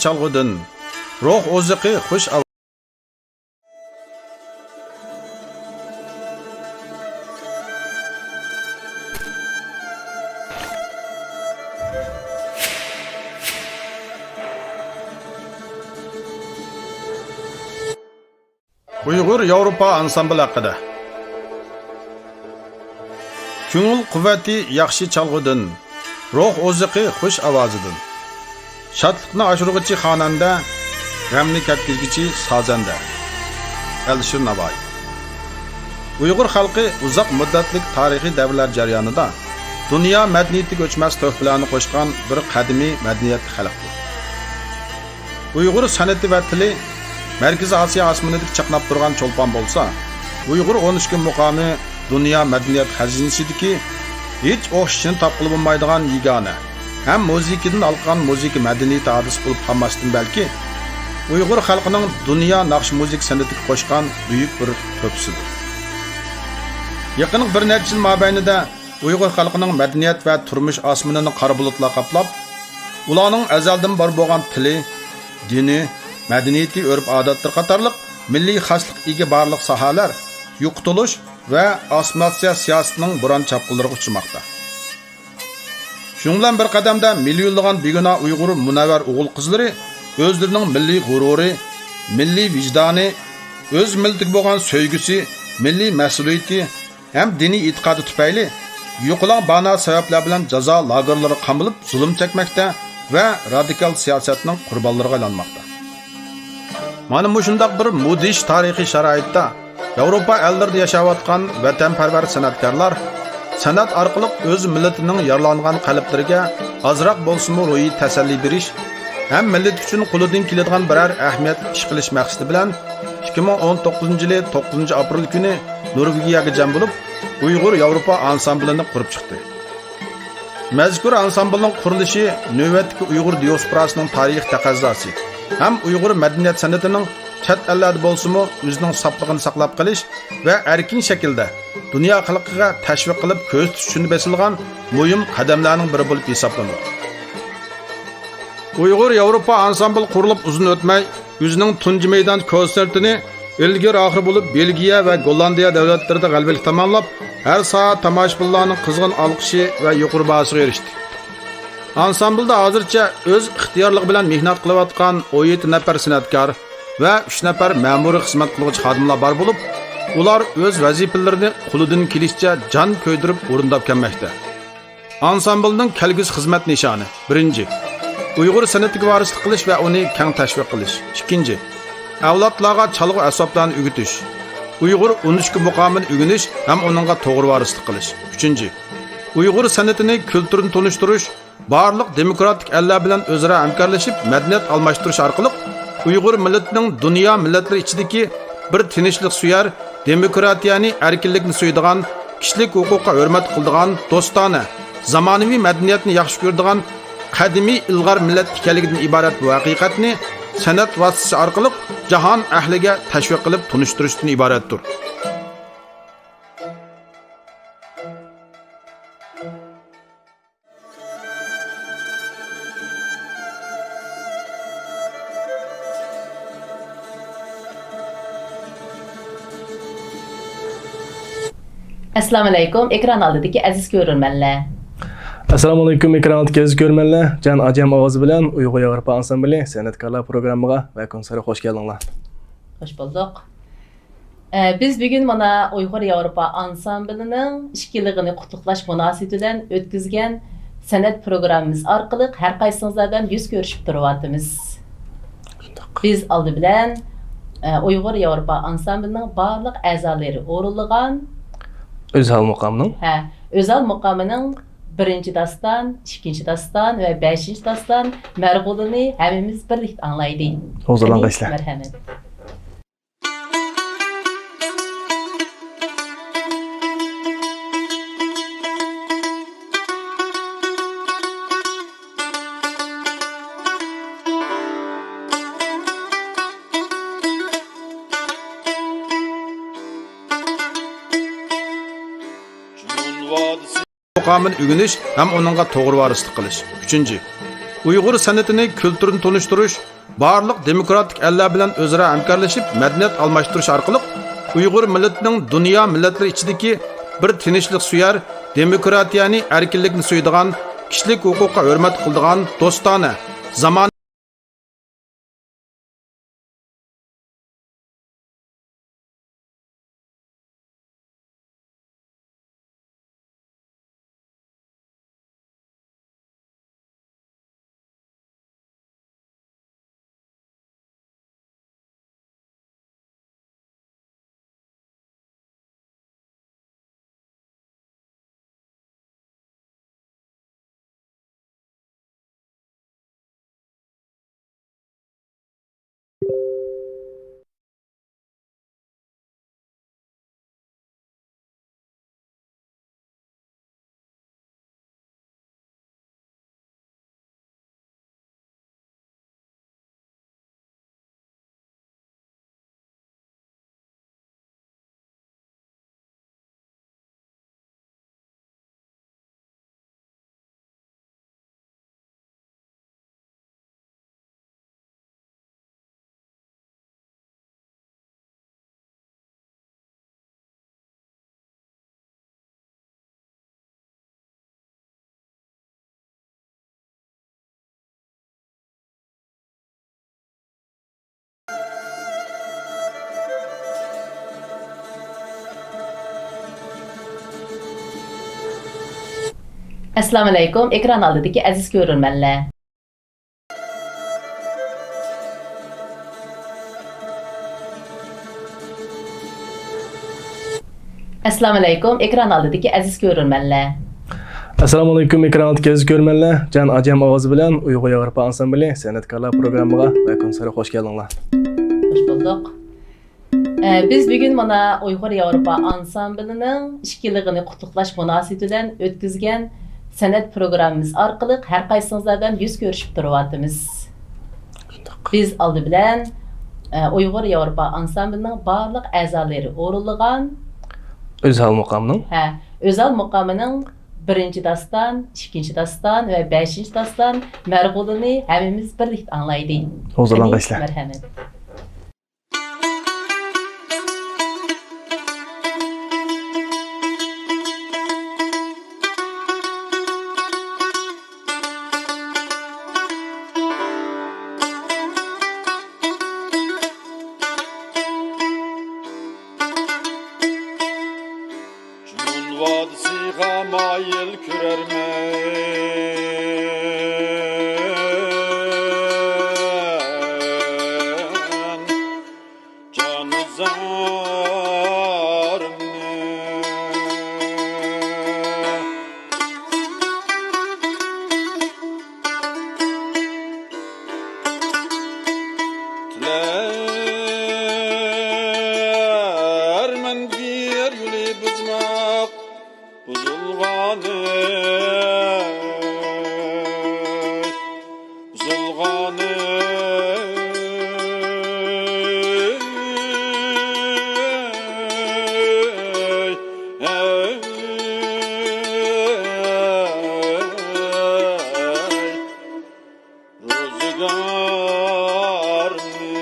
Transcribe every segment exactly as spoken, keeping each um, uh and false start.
چالغۇدىن، روھ ئوزۇقى خۇش ئاۋاز. ئۇيغۇر ياۋروپا ئانسامبىلى ھەققىدە. كۆڭۈل قۇۋۋىتى ياخشى چالغۇدىن، روھ ئوزۇقى خۇش ئاۋازىدىن. شادلىقنى ئاشۇرغۇچى خانەندە، غەمنى كەتكۈزگۈچى سازەندە. ئەلىشىر ناۋايى. ئۇيغۇر خەلقى ئۇزاق مۇددەتلىك تارىخىي دەۋرلەر جەريانىدا دۇنيا مەدەنىيىتىگە ئۆچمەس تۆھپىلەرنى قوشقان بىر قەدىمىي مەدەنىيەتلىك خەلقتۇر. ئۇيغۇر سەنئىتى ۋە تىلى مەركىزىي ئاسىيا ئاسمىنىدىكى چاقناپ تۇرغان چولپان بولسا، ئۇيغۇر ئون ئىككى مۇقامى دۇنيا مەدەنىيەت خەزىنىسىدىكى ھېچ ئوخشىشىنى تاپقىلى بولمايدىغان يېگانە ھەم مۇزىكىدىن ھالقىغان مۇزىكا مەدەنىيىتى ھادىسە بولۇپ قالماستىن، بەلكى ئۇيغۇر خەلقىنىڭ دۇنيا ناخشا مۇزىكا سەنئىتىگە قوشقان بۈيۈك بىر تۆھپىسىدۇر. يېقىنقى بىر نەچچە يىل مابەينىدە ئۇيغۇر خەلقىنىڭ مەدەنىيەت ۋە تۇرمۇش ئاسمىنىنى قارا بۇلۇتلار قاپلاپ، ئۇلارنىڭ ئەزەلدىن بار بولغان تىلى، دىنى، مەدەنىيىتى، ئۆرپ-ئادەتلىرى قاتارلىق مىللىي خاسلىققا ئىگە بارلىق ساھەلەر يوقىتىلىش ۋە ئاسسىمىلياتسىيە سىياسىتىنىڭ بوران-چاپقۇنلىرىغا ئۇچرىماقتا. شۇنىڭ بىلەن بىر قەدەمدە، مىليونلىغان بىگۇناھ ئۇيغۇر مۇنەۋۋەر ئوغۇل-قىزلىرى ئۆزلىرىنىڭ مىللىي غۇرۇرى، مىللىي ۋىجدانى، ئۆز مىللىتىگە بولغان سۆيگۈسى، مىللىي مەسئۇلىيىتى، ھەم دىنىي ئېتىقادى تۈپەيلى يوقىلاڭ بانائەت سەۋەبلەر بىلەن جازا لاگېرلىرىغا قامىلىپ زۇلۇم چەكمەكتە ۋە رادىكال سىياسەتنىڭ قۇربانلىرىغا ئايلانماقتا. مانا مۇشۇنداق بىر مۇدھىش تارىخىي شارائىتتا ياۋروپا ئەللىرىدە ياشاۋاتقان ۋەتەنپەرۋەر سەنئەتكارلار سەنئەت ئارقىلىق ئۆز مىللىتىنىڭ يارىلانغان قەلبلىرىگە ئازراق بولسىمۇ روھىي تەسەللى بېرىش ھەم مىللىتى ئۈچۈن قولىدىن كېلىدىغان بىرەر ئەھمىيەتلىك ئىش قىلىش مەقسىتى بىلەن ئىككى مىڭ ئون توققۇزىنچى يىلى توققۇزىنچى ئاپرېل كۈنى نورۋېگىيەگە جەم بولۇپ، ئۇيغۇر ياۋروپا ئانسامبىلىنى قۇرۇپ چىقتى. مەزكۇر ئانسامبىلنىڭ قۇرۇلۇشى نۆۋەتتىكى ئۇيغۇر دىياسپوراسىنىڭ تارىخىي تەقەززاسى ھەم ئۇيغۇر مەدەنىيەت سەنئىتىنىڭ چەت ئەللەردە بولسىمۇ ئۆزىنىڭ ساپلىقىنى ساقلاپ قېلىش ۋە ئەركىن شەكىلدە دۇنيا خەلقىگە تەشۋىق قىلىپ كۆرسىتىش ئۈچۈن بېسىلغان مۇھىم قەدەملەرنىڭ بىرى بولۇپ ھېسابلىنىدۇ. ئۇيغۇر ياۋروپا ئانسامبىلى قۇرۇلۇپ ئۇزۇن ئۆتمەي، ئۆزىنىڭ تۇنجى مەيدان كونسېرتىنى ئىلگىرى ئاخىر بولۇپ بېلگىيە ۋە گوللاندىيە دۆلەتلىرىدە غەلىبىلىك تاماملاپ، ھەر ساھە تاماشىبىنلارنىڭ قىزغىن ئالقىشى ۋە يۇقىرى باھاسىغا ئېرىشتى. ئانسامبىلدا ھازىرچە ئۆز ئىختىيارلىقى بىلەن مېھنەت قىلىۋاتقان ئون يەتتە نەپەر سەنئەتكار ۋە ئۈچ نەپەر مەمۇرىي خىزمەت قىلغۇچى خادىملار بار بولۇپ، ئۇلار ئۆز ۋەزىپىلىرىنى قولىدىن كېلىشىچە جان كۆيدۈرۈپ ئورۇنداپ كەلمەكتە. ئانسامبىلنىڭ كەلگۈسى خىزمەت نىشانى: بىرىنچى، ئۇيغۇر سەنئىتىگە ۋارىسلىق قىلىش ۋە ئۇنى كەڭ تەشۋىق قىلىش. ئىككىنچى، ئەۋلادلارغا چالغۇ ئەسۋابلارنى ئۆگىتىش، ئۇيغۇر ئون ئىككى مۇقامىنى ئۆگىنىش ھەم ئۇنىڭغا توغرا ۋارىسلىق قىلىش. ئۈچىنچى، ئۇيغۇر سەنئىتىنى، كۈلتۈرىنى تونۇشتۇرۇش، بارلىق دېموكراتىك ئەللەر بىلەن ئۆزئارا ھەمكارلىشىپ مەدەنىيەت ئالماشتۇرۇش ئارقىلىق ئۇيغۇر مىللىتىنىڭ دۇنيا مىللەتلىرى ئىچىدىكى بىر تىنچلىق سۆيەر، دېموكراتىيەنى، ئەركىنلىكنى سۆيىدىغان، كىشىلىك ھوقۇققا ھۆرمەت قىلىدىغان، دوستانە، زامانىۋى مەدەنىيەتنى ياخشى كۆرىدىغان قەدىمىي ئىلغار مىللەت ئىكەنلىكىدىن ئىبارەت بۇ ھەقىقەتنى سەنئەت ۋاسىتىسى ئارقىلىق جاھان ئەھلىگە تەشۋىق قىلىپ تونۇشتۇرۇشتىن ئىبارەتتۇر. ئەسسالامۇئەلەيكۇم، ئېكران ئالدىدىكى ئەزىز كۆرۈرمەنلەر. ئەسسالامۇئەلەيكۇم، ئېكران ئالدىدىكى ئەزىز كۆرۈرمەنلەر. جان ئاجام ئاۋازى بىلەن ئۇيغۇر ياۋروپا ئانسامبىلى سەنئەتكارلار پروگراممىغا ۋە كونسېرتىغا خۇش كەلدىڭلار. خوش بولدۇق. ئە، بىز بۈگۈن مانا ئۇيغۇر ياۋروپا ئانسامبىلىنىڭ ئىككى يىللىقىنى قۇتلۇقلاش مۇناسىۋىتى بىلەن ئۆتكۈزگەن سەنئەت پروگراممىمىز ئارقىلىق ھەر قايسىڭىزلار بىلەن يۈز كۆرۈشۈپ تۇرۇۋاتىمىز. شۇنداق. بىز ئالدى بىلەن، ئە، ئۇيغۇر ياۋروپا ئانسامبىلىنىڭ بارلىق ئەزالىرى ئورۇنلىغان ئۆزھال مۇقامىنىڭ؟ ھە، ئۆزھال مۇقامىنىڭ بىرىنچى داستان، ئىككىنچى داستان ۋە بەشىنچى داستان مەرغۇلىنى ھەممىمىز بىرلىكتە ئاڭلايلى. ھۇزۇرلارغا قەدىر ئىشلەر. مەرھەمەت. مۇقامىنى ئۆگىنىش ھەم ئۇنىڭغا توغرا ۋارىسلىق قىلىش. ئۈچىنچى، ئۇيغۇر سەنئىتىنى، كۈلتۈرىنى تونۇشتۇرۇش، بارلىق دېموكراتىك ئەللەر بىلەن ئۆزئارا ھەمكارلىشىپ، مەدەنىيەت ئالماشتۇرۇش ئارقىلىق ئۇيغۇر مىللىتىنىڭ دۇنيا مىللەتلىرى ئىچىدىكى بىر تىنچلىقسۆيەر، دېموكراتىيەنى، ئەركىنلىكنى سۆيىدىغان، كىشىلىك ھوقۇققا ھۆرمەت قىلىدىغان، دوستانە، زامان ئەسسالامۇئەلەيكۇم، ئېكران ئالدىدىكى ئەزىز كۆرۈرمەنلەر. ئەسسالامۇئەلەيكۇم، ئېكران ئالدىدىكى ئەزىز كۆرۈرمەنلەر. ئەسسالامۇئەلەيكۇم، ئېكران ئالدىدىكى ئەزىز كۆرۈرمەنلەر. جان ئاجام ئاۋازى بىلەن ئۇيغۇر ياۋروپا ئانسامبىلى سەنئەتكارلار پروگراممىغا ۋە كونسېرتىغا خۇش كەلدىڭلار. خۇش بولدۇق. ئە، بىز بۈگۈن مانا ئۇيغۇر ياۋروپا ئانسامبىلىنىڭ ئىككى يىللىقىنى قۇتلۇقلاش مۇناسىۋىتى بىلەن ئۆتكۈزگەن سەنئەت پروگراممىمىز ئارقىلىق ھەر قايسىڭىزلار بىلەن يۈز كۆرۈشۈپ تۇرۇۋاتىمىز. شۇنداق. بىز ئالدى بىلەن، ئە، ئۇيغۇر ياۋروپا ئانسامبىلىنىڭ بارلىق ئەزالىرى ئورۇنلىغان ئۆزھال مۇقامىنىڭ؟ ھە، ئۆزھال مۇقامىنىڭ بىرىنچى داستان، ئىككىنچى داستان ۋە بەشىنچى داستان مەرغۇلىنى ھەممىمىز بىرلىكتە ئاڭلايلى. ھۇزۇرلارغا قەدىم ئەسلەر. مەرھەمەت. جۇنۇن ۋادىسىغا مايىل كۆرەرمەن جانىزارنى. تىلەرمەن بىر يولى بۇزماق، بۇزۇلغانى، بۇزۇلغانى. روزىگارنى.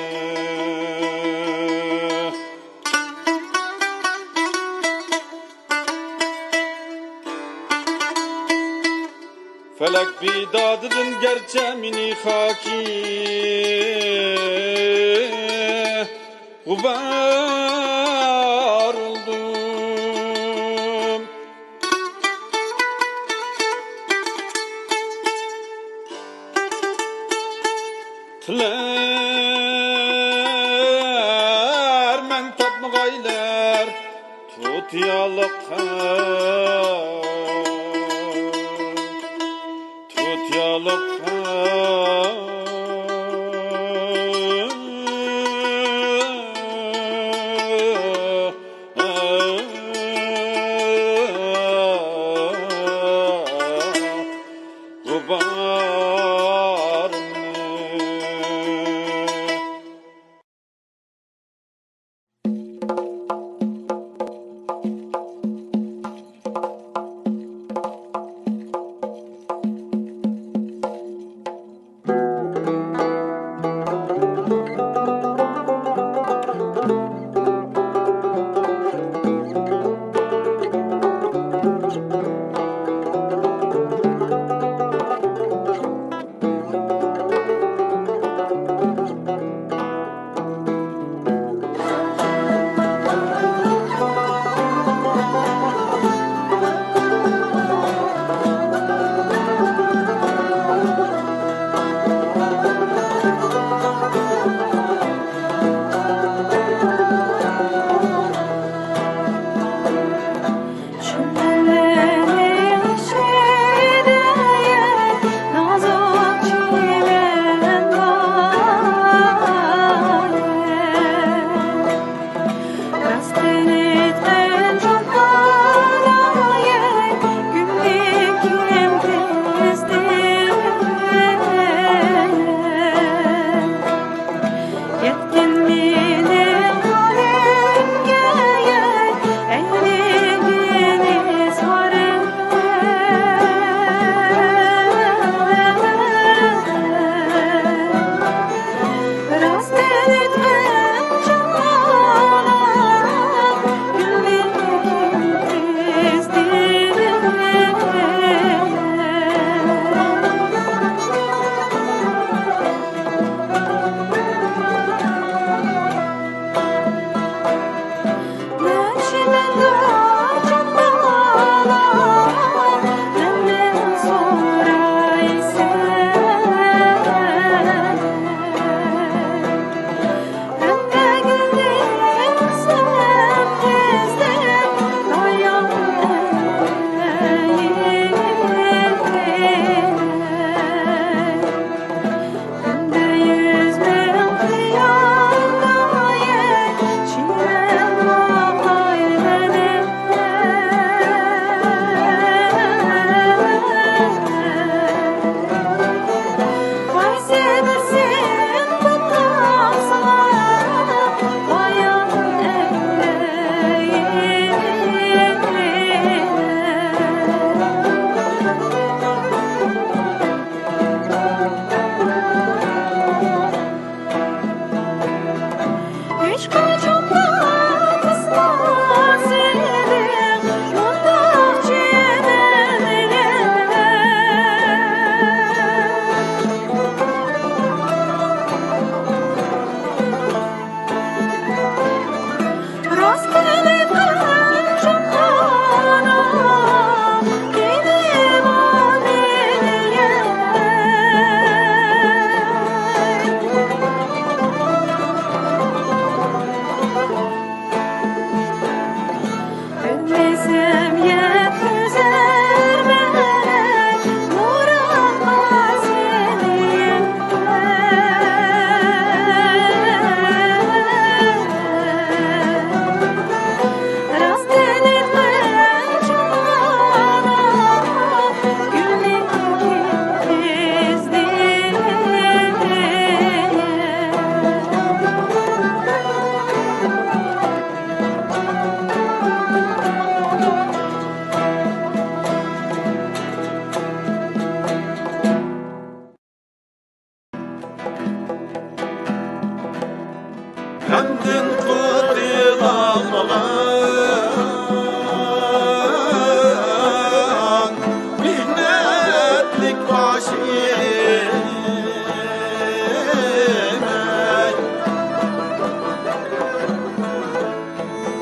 فەلەك بىدادىدىن گەرچە مېنى خاكى غۇبار قىلدىم. تىلەرمەن تاپمىغايلار تۇتىيالىق، تۇتىيالىق. غۇبارنى. دىن قۇتۇلالمىغان مېھنەتلىك باشىم ئەي.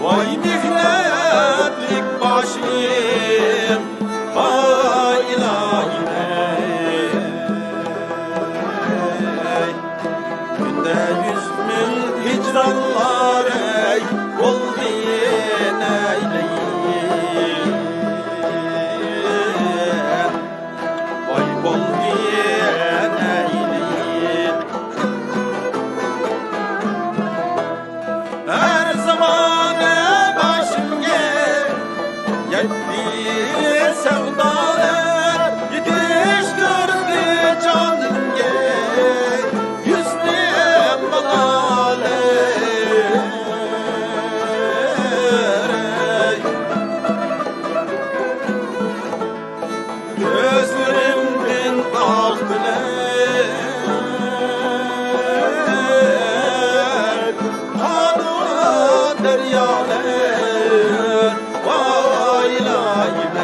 ۋاي مېھنەتلىك باشىم، ۋاي ئىلاھىم ئەي. كۈندە يۈز مىڭ ھىجرانلار ئەي، بولدى نەيلەي. ۋاي بولدى نەيلەي. ھەر زامانە باشىمغا يەتتى سەۋدالار، يېتىشتۈردى جانىمغا يۈز مىڭ بالالار. كۆزلىرىمدىن ئاقتىلەر قانلىق دەريالار. ۋاي ئىلاھىم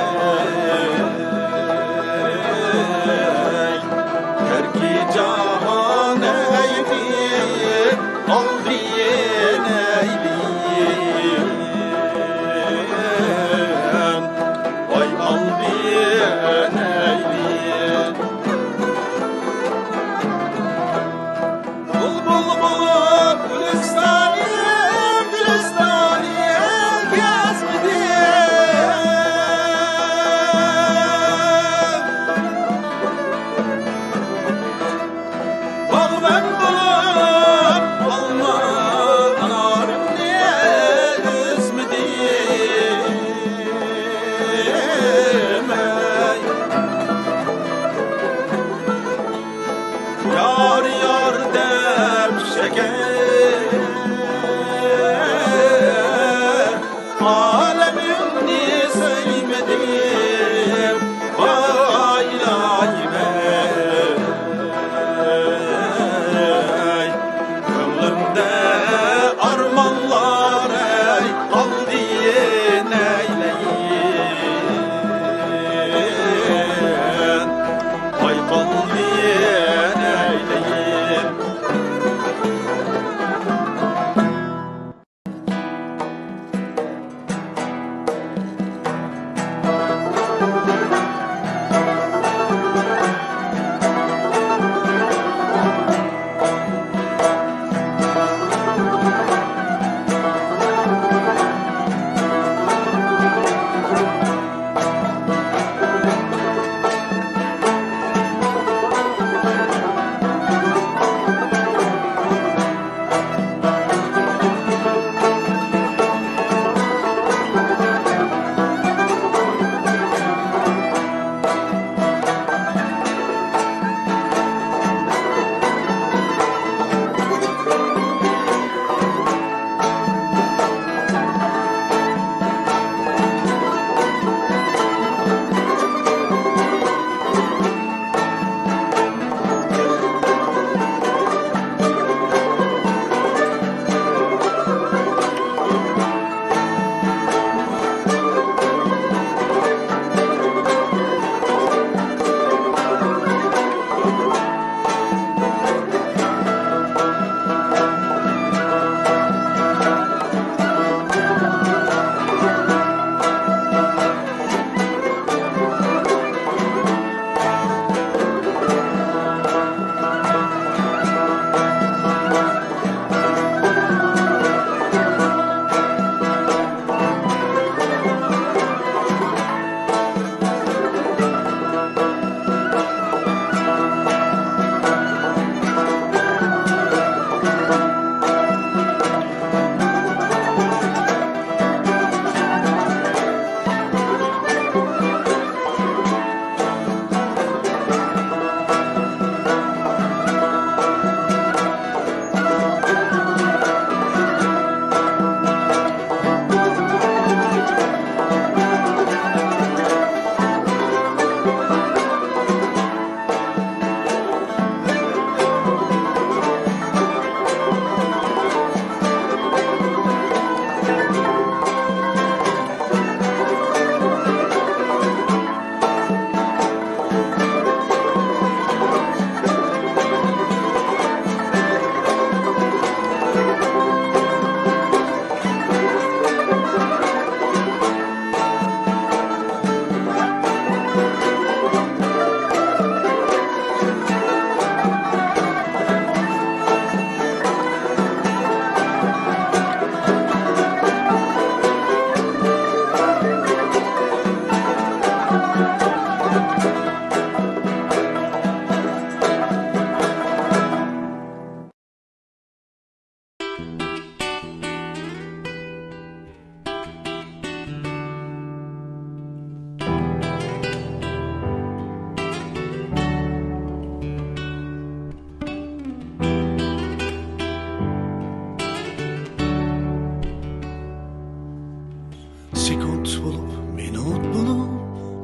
سېكۇنت بولۇپ، مىنۇت بولۇپ،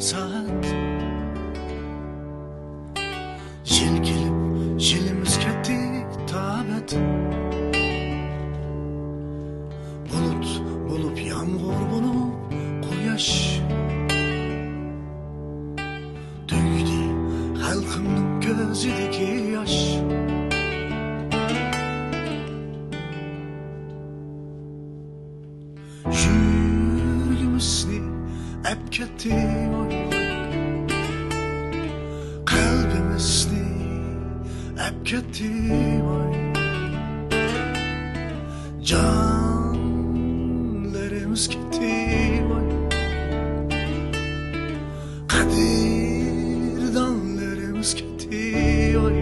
سائەت. يىل كېلىپ، يىلىمىز كەتتى تابەت. بۇلۇت بولۇپ، يامغۇر بولۇپ، قۇياش تۆكتى خەلقىمنىڭ كۆزىدىكى ياش. يۈرىكىمىزنى ئەپ كەتتى ۋاي، قەلبىمىزنى ئەپ كەتتى ۋاي، جانلىرىمىز كەتتى ۋاي، قەدىردانلىرىمىز كەتتى ۋاي.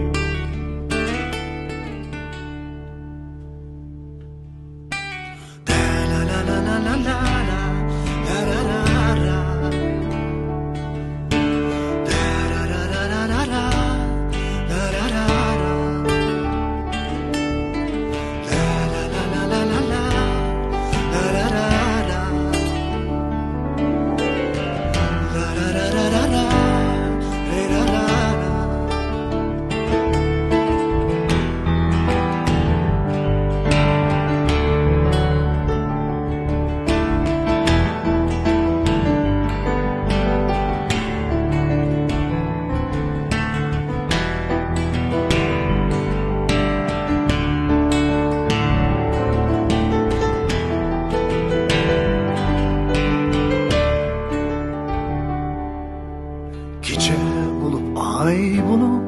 كېچە بولۇپ، ئاي بولۇپ،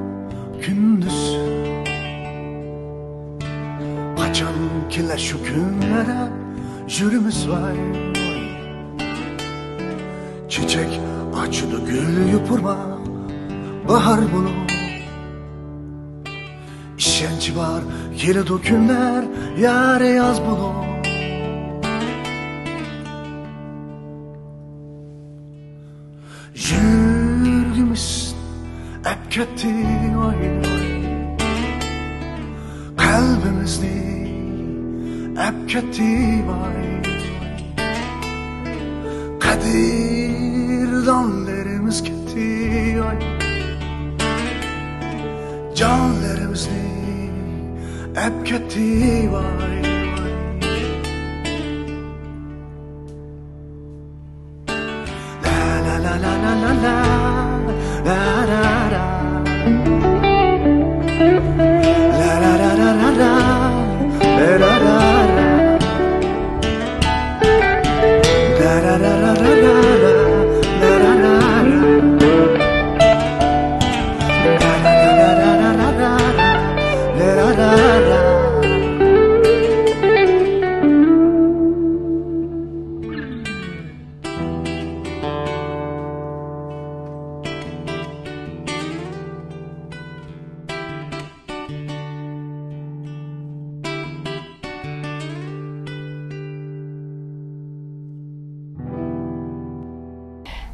كۈندۈز. قاچان كېلەر شۇ كۈنلەر دەپ يۈرىمىز ۋاي. چېچەك ئاچىدۇ گۈل يوپۇرماق باھار بولۇپ. ئىشەنچ بار كېلىدۇ كۈنلەر يار ياز بولۇپ. يۈرىكىمىز ئەپ كەتتى ۋاي، قەلبىمىزنى ئەپ كەتتى ۋاي، قەدىردانلىرىمىز كەتتى ۋاي، جانلىرىمىزنى ئەپ كەتتى ۋاي.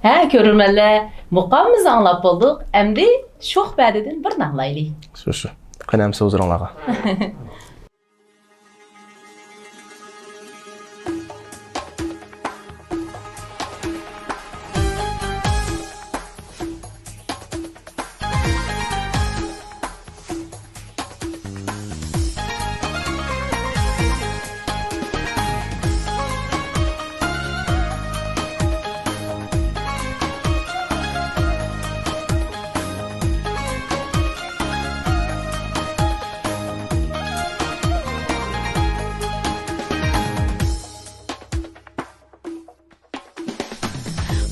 ھە، كۆرۈرمەنلەر، مۇقامىمىزنى ئاڭلاپ بولدۇق. ئەمدى شوخ پەدىدىن بىرنى ئاڭلايلى. شۇ، شۇ. قېنى ئەمسە ھۇزۇرۇڭلارغا.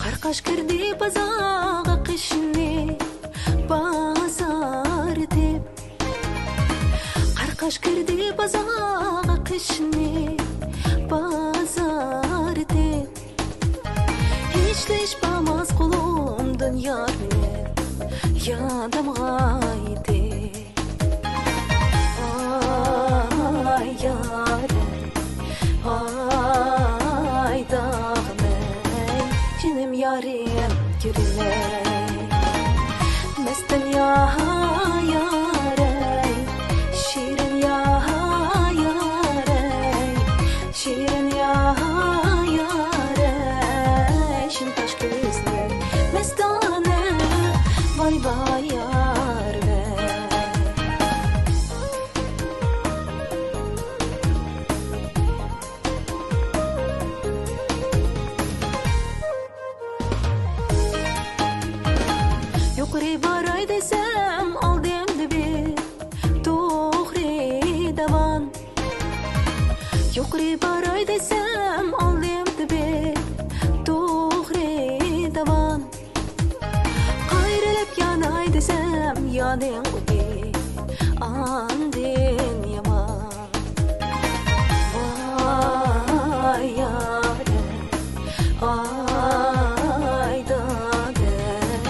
قارقاش كىردى بازارغا قېشىنى بازارتىپ. قارقاش كىردى بازارغا قېشىنى بازارتىپ. ھېچلا ئىش بارماس قولۇمدىن يارنى يادىمغا ئايتىپ. ئاي يارەي، ئاي داغمەي، جېنىم يارىم گۈلەي. مەستەن يا يارەي، شېرىن يا يارەي، شېرىن يا يارەي. دېسەم، ئالدىم تېپىپ توغرا داۋان. قايرىلىپ ياناي دېسەم، يانىڭ ئوتى ئاندىن يامان. ۋاي يارەي، ئاي دادەي،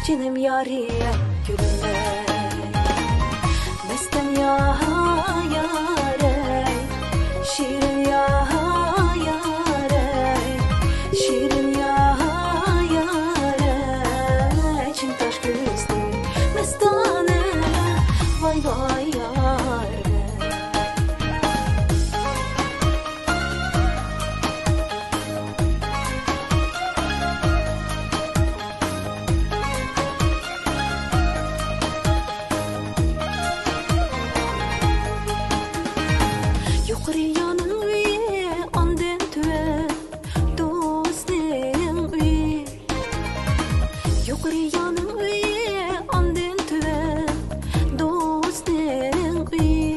جېنىم يارەي، گۈلۈمەي. مەستەن يا يارەي، شېرىن يا يارەي، شېرىن يا يارەي، چىن تاش كۆزلۈك مەستانە، ۋاي ۋاي يارەي. يۇقىرى يانىڭ ئۆيى، ئاندىن تۆۋەن دوستنىڭ ئۆيى. يۇقىرى يانىڭ ئۆيى، ئاندىن تۆۋەن دوستنىڭ ئۆيى.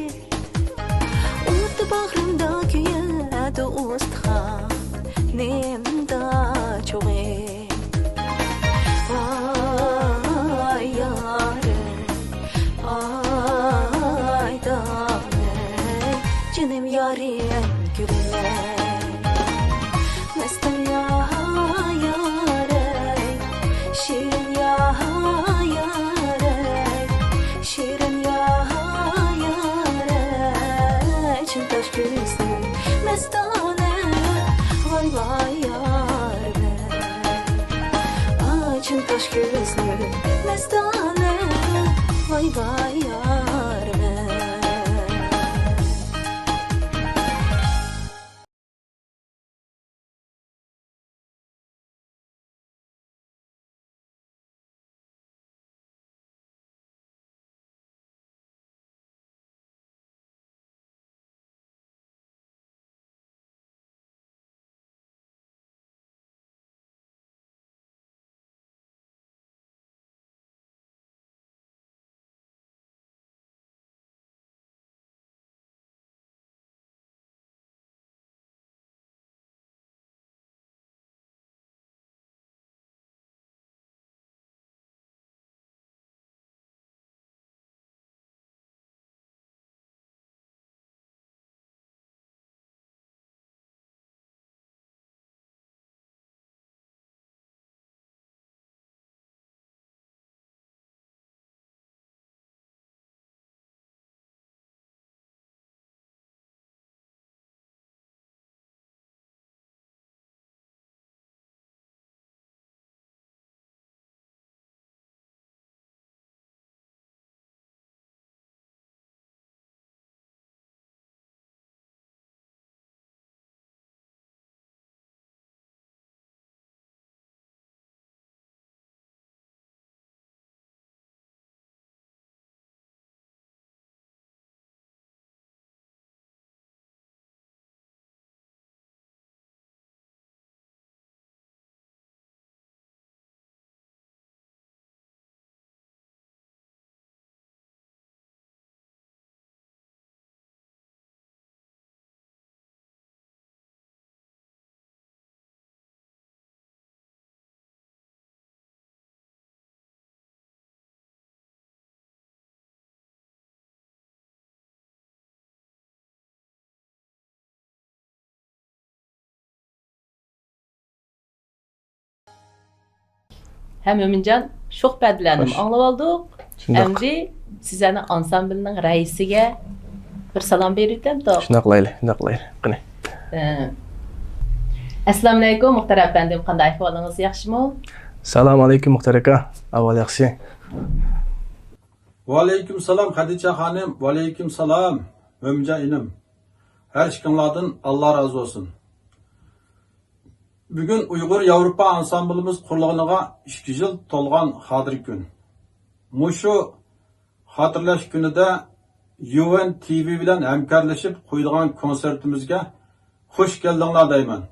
ئوتى باغرىمدا كۆيەدۇ ئۇستىخانىمدا چوغى. ۋاي يارەي، ئاي دادەي، جېنىم يارەي، گۈلۈمەي. مەستەن يا يارەي، شېرىن يا يارەي، شېرىن يا يارەي، چىن تاش كۆزلۈك مەستانە، ۋاي ۋاي يارەي. ئاچىن تاش كۆزلۈك مەستانە، ۋاي ۋاي يارەي. ھە، مۆمىنجان، شوخ پەدىلەرنىمۇ ئاڭلىۋالدۇق. شۇنداق. ئەمدى سىزەرنىڭ ئانسامبىلنىڭ رەئىسىگە بىر سالام بېرىۋېتەمتۇق. شۇنداق قىلايلى، شۇنداق قىلايلى. قېنى. ئە، ئەسسالامۇئەلەيكۇم، مۇختەر ئەپەندىم، قانداق ئەھۋالىڭىز، ياخشىمۇ؟ سالامۇئەلەيكۇم، مۇختەر ئاكا. ئەھۋال ياخشى. ۋەئەلەيكۇم سالام، خەدىچە خانىم. ۋەئەلەيكۇم سالام، مۆمىنجان ئىنىم. ھەر ئىككىڭلاردىن ئاللا رازى بولسۇن. بۈگۈن ئۇيغۇر ياۋروپا ئانسامبىلىمىز قۇرۇلغىنىغا ئىككى يىل تولغان خاتىرە كۈن. مۇشۇ خاتىرىلەش كۈنىدە يۇ ئېن تى ۋى بىلەن ھەمكارلىشىپ قويىدىغان كونسېرتىمىزگە خۇش كەلدىڭلار دەيمەن.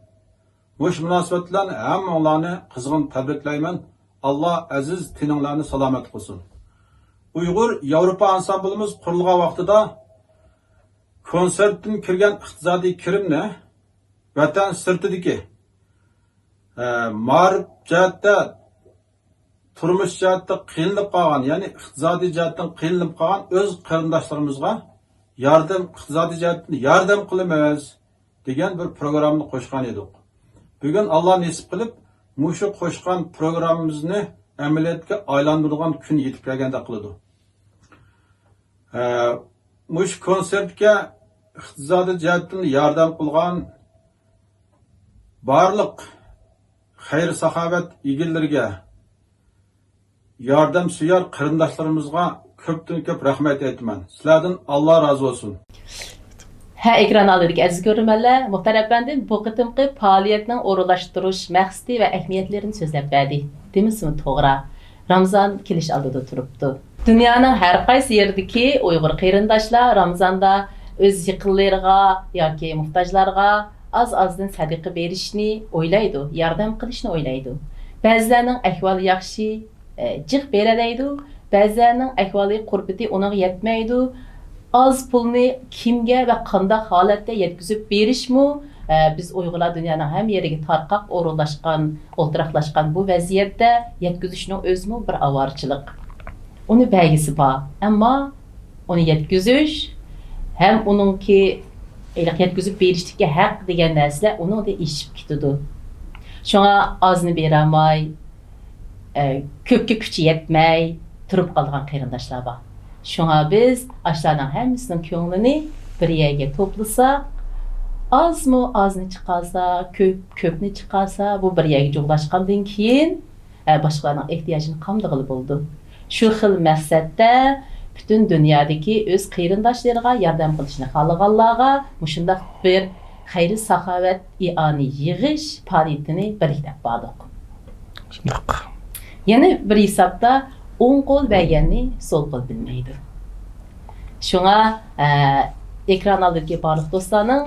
مۇشۇ مۇناسىۋەت بىلەن ھەممىڭلارنى قىزغىن تەبرىكلەيمەن. ئاللا ئەزىز تېنىڭلارنى سالامەت قىلسۇن. ئۇيغۇر ياۋروپا ئانسامبىلىمىز قۇرۇلغان ۋاقتىدا كونسېرتتىن كىرگەن ئىقتىسادىي كىرىمنى ۋەتەن سىرتىدىكى، ئە، مائارىپ جەھەتتە، تۇرمۇش جەھەتتە قىينىلىپ قالغان، يەنى ئىقتىسادىي جەھەتتىن قىينىلىپ قالغان ئۆز قېرىنداشلىرىمىزغا ياردەم، ئىقتىسادىي جەھەتتىن ياردەم قىلىمىز دېگەن بىر پروگراممىنى قوشقان ئىدۇق. بۈگۈن ئاللا نېسىپ قىلىپ، مۇشۇ قوشقان پروگراممىمىزنى ئەمەلىيەتكە ئايلاندۇرىدىغان كۈن يېتىپ كەلگەندەك قىلىدۇ. ئە، مۇشۇ كونسېرتكە ئىقتىسادىي جەھەتتىن ياردەم قىلغان بارلىق خەير-ساخاۋەت ئىگىلىرىگە، ياردەمسۆيەر قېرىنداشلىرىمىزغا كۆپتىن كۆپ رەھمەت ئېيتىمەن. سىلەردىن ئاللا رازى بولسۇن. ھە، ئېكران ئالدىدىكى ئەزىز كۆرۈرمەنلەر، مۇختەر ئەپەندىم بۇ قېتىمقى پائالىيەتنىڭ ئورۇنلاشتۇرۇش مەقسىتى ۋە ئەھمىيەتلىرىنى سۆزلەپ بەردى. دېمىسىمۇ توغرا، رامىزان كېلىش ئالدىدا تۇرۇپتۇ. دۇنيانىڭ ھەر قايسى يېرىدىكى ئۇيغۇر قېرىنداشلار رامىزاندا ئۆز يېقىنلىرىغا ياكى موھتاجلارغا ئاز-ئازدىن سەدىقە بېرىشنى ئويلايدۇ، ياردەم قىلىشنى ئويلايدۇ. بەزىلەرنىڭ ئەھۋالى ياخشى، ئە، جىق بېرەلەيدۇ، بەزىلەرنىڭ ئەھۋالى، قۇربىتى ئۇنىڭغا يەتمەيدۇ. ئاز پۇلنى كىمگە ۋە قانداق ھالەتتە يەتكۈزۈپ بېرىشمۇ، ئە، بىز ئۇيغۇرلار دۇنيانىڭ ھەممە يېرىگە تارقاق ئورۇنلاشقان، ئولتۇراقلاشقان بۇ ۋەزىيەتتە يەتكۈزۈشنىڭ ئۆزىمۇ بىر ئاۋارىچىلىق. ئۇنى بەرگۈسى بار، ئەمما ئۇنى يەتكۈزۈش ھەم ئۇنىڭكى ھېلىقى يەتكۈزۈپ بېرىشتىكى ھەق دېگەن نەرسىلەر ئۇنىڭدىن ئېشىپ كېتىدۇ. شۇڭا ئازنى بېرەلمەي، ئە، كۆپكە كۈچى يەتمەي تۇرۇپ قالىدىغان قېرىنداشلار بار. شۇڭا بىز ئاشۇلارنىڭ ھەممىسىنىڭ كۆڭلىنى بىر يەرگە توپلىساق، ئازمۇ ئازنى چىقارسا، كۆپ، كۆپنى چىقارسا، بۇ بىر يەرگە جۇغلاشقاندىن كېيىن، ئە، باشقىلارنىڭ ئېھتىياجىنى قامدىغىلى بولىدۇ. شۇ خىل مەقسەتتە پۈتۈن دۇنيادىكى ئۆز قېرىنداشلىرىغا ياردەم قىلىشنى خالىغانلارغا مۇشۇنداق بىر خەير-ساخاۋەت ئىئانە يىغىش پائالىيىتىنى بىرلىكتە ئېلىپ باردۇق. شۇنداق. يەنە بىر ھېسابتا، ئوڭ قول بەرگەننى سول قول بىلمەيدۇ. شۇڭا، ئە، ئېكران ئالدىدىكى بارلىق دوستلارنىڭ،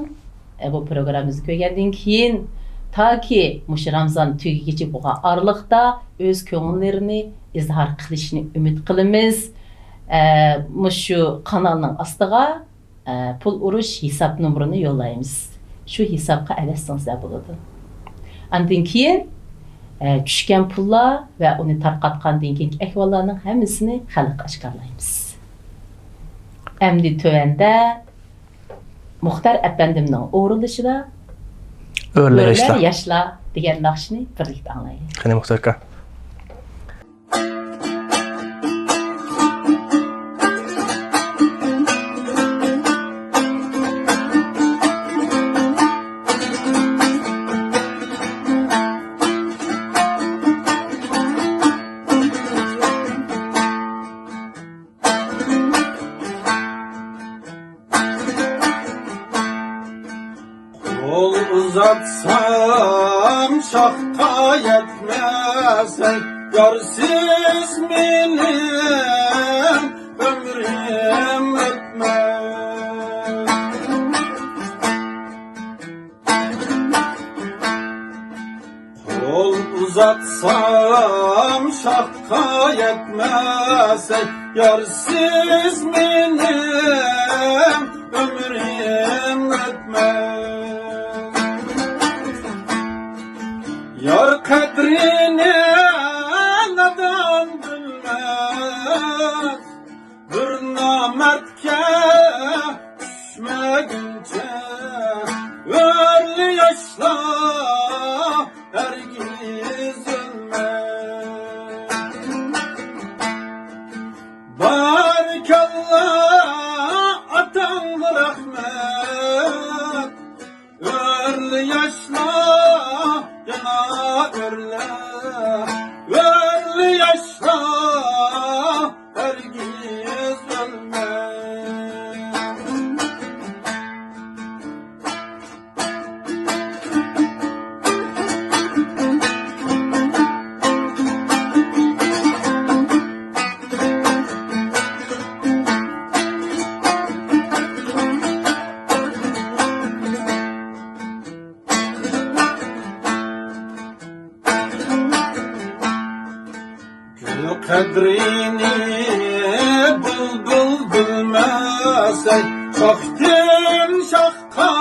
ئە، بۇ پروگراممىمىزنى كۆرگەندىن كېيىن، تاكى مۇشۇ رامىزان تۈگىگىچە بولغان ئارىلىقتا ئۆز كۆڭۈللىرىنى ئىزھار قىلىشىنى ئۈمىد قىلىمىز. ئە، مۇشۇ قانالنىڭ ئاستىغا ئە، پۇل ئۇرۇش ھېساب نومۇرىنى يوللايمىز. شۇ ھېسابقا ئەۋەتسىڭىزلەر بولىدۇ. ئاندىن كېيىن، ئە، چۈشكەن پۇللار ۋە ئۇنى تارقاتقاندىن كېيىنكى ئەھۋاللارنىڭ ھەممىسىنى خەلققە ئاشكارىلايمىز. ئەمدى تۆۋەندە مۇختەر ئەپەندىمنىڭ ئورۇنلىشىدا ئۆرلە ئۆرلە ياشلار. ياشلار دېگەن ناخشىنى بىرلىكتە ئاڭلايلى. قېنى، مۇختەر ئاكا. قول ئۇزاتسام شاخقا يەتمەسەك، يارسىز مېنىڭ ئۆمرۈم ئۆتمەس. قول ئۇزاتسام شاخقا يەتمەسەك، يارسىز مېنىڭ ئۆمرۈم ئۆتمەس. يار قەدرىنى نادان بىلمەس، بىر نامەردكە چۈشمىگىنچە، ئۆرلە ياشلار ھەرگىز ئۆلمەس. بارىكاللا، ئاتاڭغا رەھمەت. ئۆرلە ياشلار، يەنە ئۆرلە، ئۆرلە ياشلار ھەرگىز ئۆلمەس. گۈل قەدرىنى بۇلبۇل بىلمەسەك، شاختىن شاخقا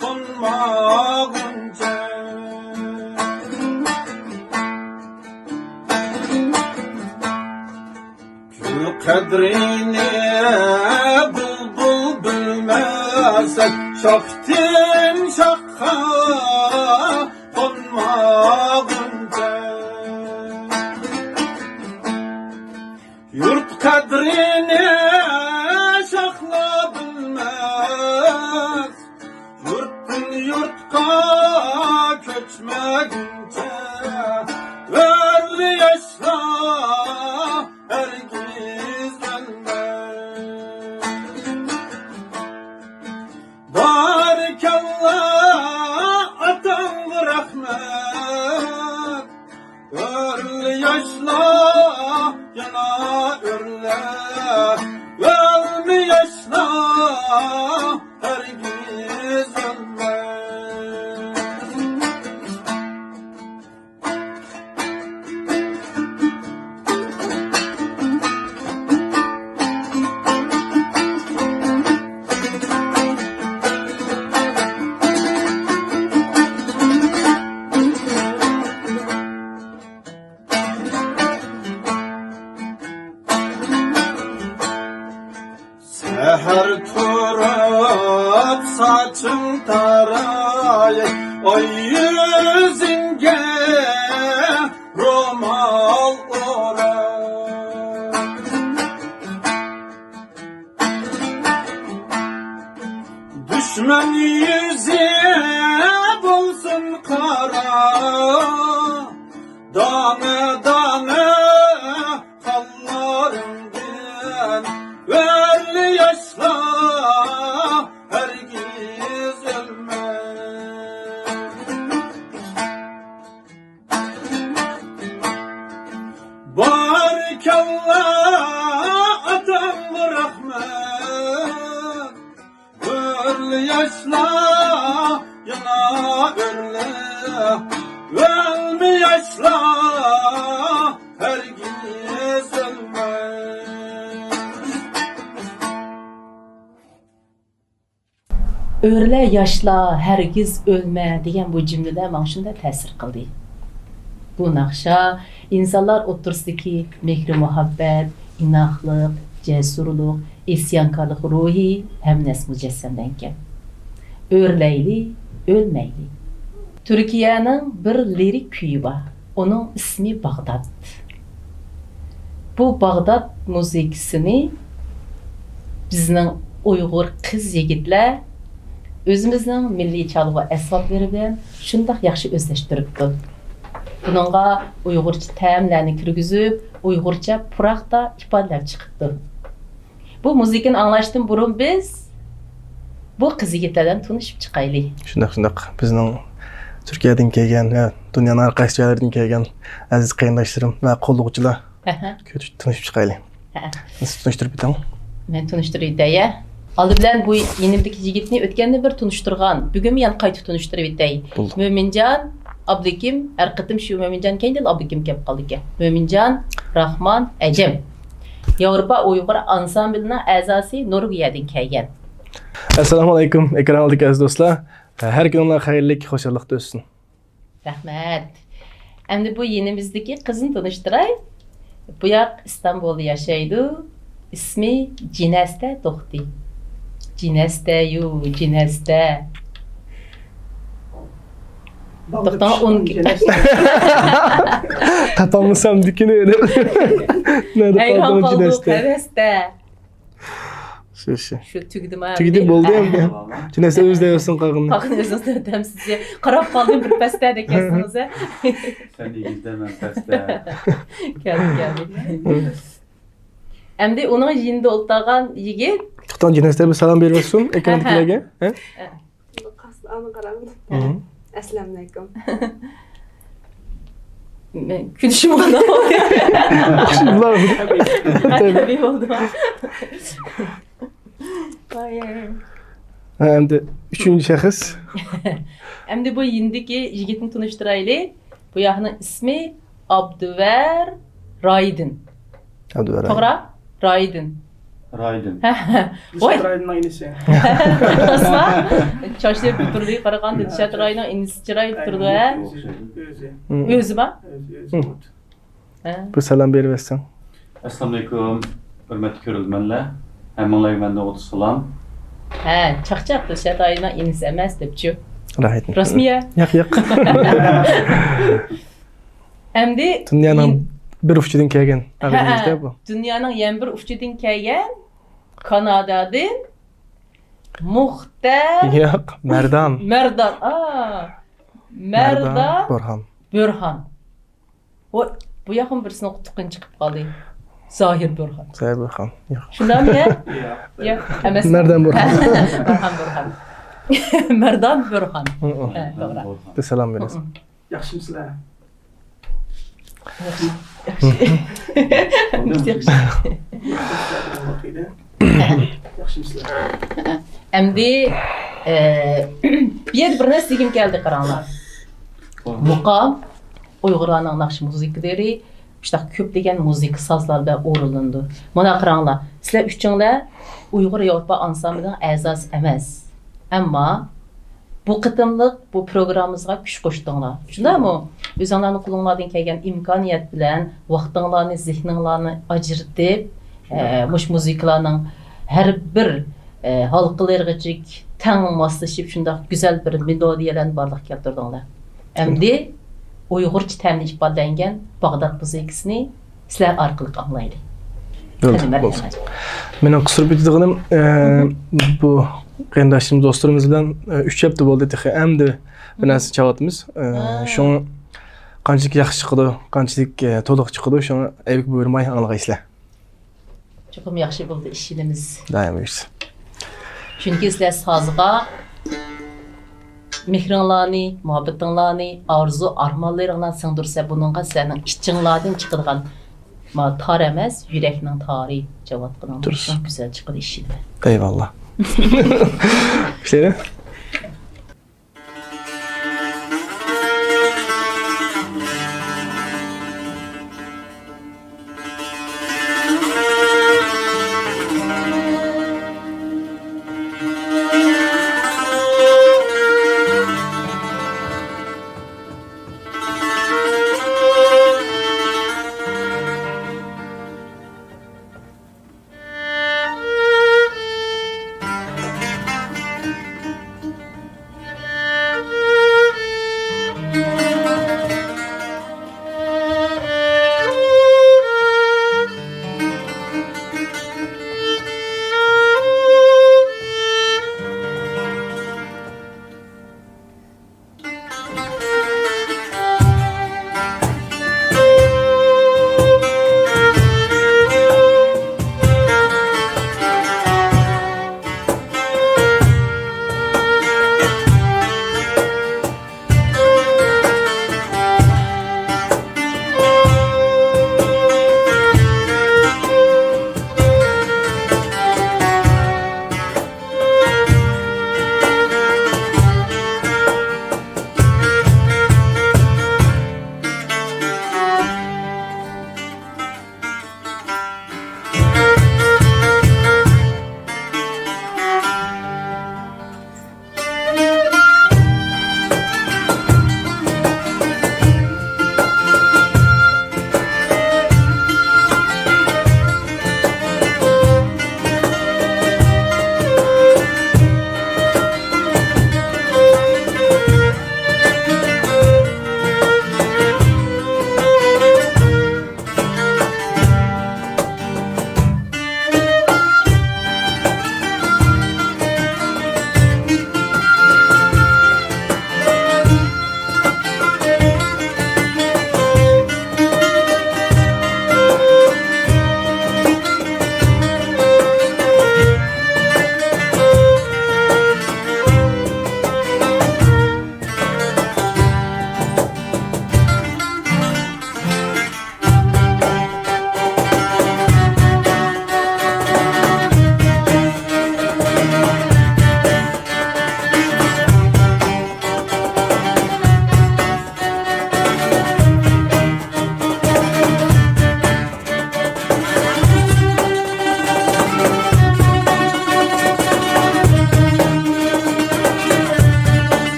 قونماس. ئاغۇنچە. گۈل قەدرىنى بۇلبۇل بىلمەسەك، شاختىن شاخقا قونماغۇنچە. يۇرت قەدرىنى شاخلا بىلمەس، يۇرتتىن يۇرتقا كۆچمەگۈنچە، ئۆرلە ياشلا ھەرگىز ئۆلمەس. بارىكاللا، ئاتاڭغا رەھمەت. ئۆرلە ياشلا، يەنە ئۆرلە. ئۆلمە ياشلا، ھەرگىز ئۆلمە. سەھەر تۇرۇپ ساچىڭ تاراي، ئاي يۈزۈڭگە رومال ئورا. دۈشمەن يۈزى بولسۇن قارا، دانە دانە قانلىرىڭدىن ئۆرلە ياشلا ھەرگىز ئۆلمەس. بارىكاللا، ئاتاڭغا رەھمەت. ئۆرلە ياشلا، يەنە ئۆرلە. ئۆلمە ياشلا، ھەرگىز ئۆلمە. ئۆرلە ياشلا، ھەرگىز ئۆلمە دېگەن بۇ جۈملىلەر ماڭا شۇنداق تەسىر قىلدى. بۇ ناخشا ئىنسانلار ئوتتۇرىسىدىكى مېھرى-مۇھەببەت، ئىناقلىق، جەسۇرلۇق، ئىسيانكارلىق روھى ھەممە نەرسە مۇجەسسەملەنگەن. ئۆرلەيلى، ئۆلمەيلى. تۈركىيەنىڭ بىر لىرىك كۈيى بار. ئۇنىڭ ئىسمى باغدات. بۇ باغدات مۇزىكىسىنى بىزنىڭ ئۇيغۇر قىز-يىگىتلەر ئۆزىمىزنىڭ مىللىي چالغۇ ئەسۋابلىرى بىلەن شۇنداق ياخشى ئۆزلەشتۈرۈپتۇ. بۇنىڭغا ئۇيغۇرچە تەملەرنى كىرگۈزۈپ، ئۇيغۇرچە پۇراقتا ئىپادىلەپ چىقىپتۇ. بۇ مۇزىكىنى ئاڭلاشتىن بۇرۇن بىز بۇ قىز-يىگىتلەر بىلەن تونۇشۇپ چىقايلى. شۇنداق، شۇنداق. بىزنىڭ تۈركىيەدىن كەلگەن ۋە دۇنيانىڭ ھەر قايسى جايلىرىدىن كەلگەن ئەزىز قېرىنداشلىرىم ۋە قوللىغۇچىلار. ئەھە. كۆرۈش-، تونۇشۇپ چىقايلى. ھە. سىز تونۇشتۇرۇپ ئۆتۈڭ. مەن تونۇشتۇرۇپ ئۆتەي، ھە. ئالدى بىلەن بۇ يېنىمدىكى يىگىتنى ئۆتكەندە بىر تونۇشتۇرغان. بۈگۈنمۇ يەنە قايتا تونۇشتۇرۇپ ئۆتەي. بولدى. مۆمىنجان، ئابلىكىم، ھەر قېتىم شۇ مۆمىنجان كەينىدىن ئابلىكىم كېلىپ قالىدىكەن. مۆمىنجان، راخمان، ئەجەم. ياۋروپا ئۇيغۇر ئانسامبىلىنىڭ ئەزاسى، نورۋېگىيەدىن كەلگەن. ئەسسالامۇئەلەيكۇم، ئېكران ئالدىدىكى ئەزىز دوستلار. ھەر كۈنۈڭلار خەيرلىك، خۇشاللىقتا ئۆتسۇن. رەھمەت. ئەمدى بۇ يېنىمىزدىكى قىزنى تونۇشتۇراي. بۇ ياق ئىستانبۇلدا ياشايدۇ. ئىسمى جىنەستە توختى. جىنەستەيۇ، جىنەستە. توختاڭ، ئون تاپالمىسام دىكىنى دەپ. نەدە ھەيران قالدىڭ، قالدۇق، جىنەستە؟ ھەۋەستە. شۇ، شۇ. شۇ تۈگىدىما؟ تۈگىدى، بولدى ئەمدى. ھە. جىنەستە ئۆزى دەۋەتسۇن قالغىنىنى. قالغىنى ئۆزىڭىز دەۋەتەمسىز؟ قاراپ قالدىم بىر پەستە دەپ كەلسىڭىز، ھە؟ سەن ئېگىزدە، مەن پەستە. كەلدى، كەلدى. ئەمدى ئۇنىڭ يېنىدا ئولتۇرغان يىگىت. توختاڭ، جىنەستە بىر سالام بېرىۋەتسۇن ئېكراندىكىلەرگە. ھە؟ ھە؟ قاس-، ئانا قاراڭ. ھە. ئەسسالامۇئەلەيكۇم. مەن كۈلۈشۈم غانا بولدى. تەبىئىي بولدى. ھە، ئەمدى ئۈچىنچى شەخس. ئەمدى بۇ يېنىدىكى يىگىتنى تونۇشتۇرايلى. بۇ ياقنىڭ ئىسمى ئابدۇۋەر رايدىن. ئابدۇۋەر رايدىن. توغرا؟ رايدىن. رايدىن. ھە، ھە. ۋاي. دىلشات رايدىننىڭ ئىنىسى. راستما؟ چاچلىرى بۇتۇرلىغا قارىغاندا دىلشات رايدىننىڭ ئىنىسى چىرايلىق تۇرىدۇ، ھە؟ ئۆزى. ئۆزى. ھە. ئۆزىما؟ ئۆزى، ئۆزى. ھە. بىر سالام بېرىۋەتسەڭ. ئەسسالامۇئەلەيكۇم، ھۆرمەتلىك كۆرۈرمەنلەر. ھەممىڭلارغا مەندىن ئوتتۇز سالام. ھە، چاقچاق، دىلشات رايدىننىڭ ئىنىسى ئەمەس دەپچۇ. راھەت. راستمۇ يا؟ ياق، ياق. ئەمدى دۇنيانىڭ يەنە بىر ئۇچىدىن كەلگەن، ھە، ئاغىنىمىز-دە بۇ. دۇنيانىڭ يەنە بىر ئۇچىدىن كەلگەن، كانادادىن مۇختەر. ياق، مەردان. مەردان، ئا. مەردان مەردان بورھان. بورھان. ۋاي، بۇ ياقمۇ بىرسىنىڭ قۇتۇقىنى چىقىپ قالدى. زاھىر بورھان. زاھىر بورھان. ياق. شۇنداقمۇ يا؟ ياق. ياق، ئەمەس. مەردان بورھان. بورھان، بورھان. مەردان بورھان. ھە، توغرا. بىر سالام بېرىسىز. ياخشىمۇسىلەر؟ ياخشى. ياخشى. ياخشىمۇسىلەر؟ ئەمدى، ئە، بۇ يەردە بىر نەرسە دېگۈم كەلدى، قاراڭلار. مۇقام ئۇيغۇرلارنىڭ ناخشا مۇزىكىلىرى، شۇنداق كۆپلىگەن مۇزىكا سازلار بىلەن ئورۇنلىنىدۇ. مانا قاراڭلار، سىلەر ئۈچۈڭلار ئۇيغۇر ياۋروپا ئانسامبلىنىڭ ئەزاسى ئەمەس. ئەمما بۇ قېتىملىق بۇ پروگراممىمىزغا كۈچ قوشتۇڭلار. شۇنداقمۇ؟ ئۆزۈڭلارنىڭ قولۇڭلاردىن كەلگەن ئىمكانىيەت بىلەن ۋاقتىڭلارنى، زېھنىڭلارنى ئاجرىتىپ، ئە، مۇشۇ مۇزىكىلارنىڭ ھەر بىر، ئە، ھالقىلىرىغىچە تەڭ ماسلىشىپ، شۇنداق گۈزەل بىر مېلودىيەلەرنى بارلىققا كەلتۈردۈڭلار. ئەمدى ئۇيغۇرچە تەملىك ئىپادىلەنگەن باغداد مۇزىكىسىنى سىلەر ئارقىلىق ئاڭلايلى. بولدى، قېنى، بولسۇن. مەرھەمەت. مېنىڭ قۇسۇر بېتىدىغىنىم، ئە، بۇ قېرىنداشلىرىمىز، دوستلىرىمىز بىلەن، ئە، ئۈچ ھەپتە بولدى تېخى، ئەمدى بىر نەرسە چاۋاتىمىز. ئە، ھە. شۇڭا قانچىلىك ياخشى چىقىدۇ، قانچىلىك، ئە، تولۇق چىقىدۇ، شۇڭا ئەيىبىك بۇيرۇماي ئاڭلىغايسىلەر. چوقۇم ياخشى بولدى، ئىشىنىمىز. دائىم بۇيرۇسا. چۈنكى سىلەر سازغا مېھرىڭلارنى، مۇھەببىتىڭلارنى، ئارزۇ-ئارمانلىرىڭلارنى سىڭدۈرسە، بۇنىڭغا سىلەرنىڭ ئىچىڭلاردىن چىقىدىغان، ما، تار ئەمەس، يۈرەكنىڭ تارى چاۋاتقىنىڭ شۇ گۈزەل چىقىدۇ، ئىشىنىمەن. ئەيۋاللا. ئىشلەيلى.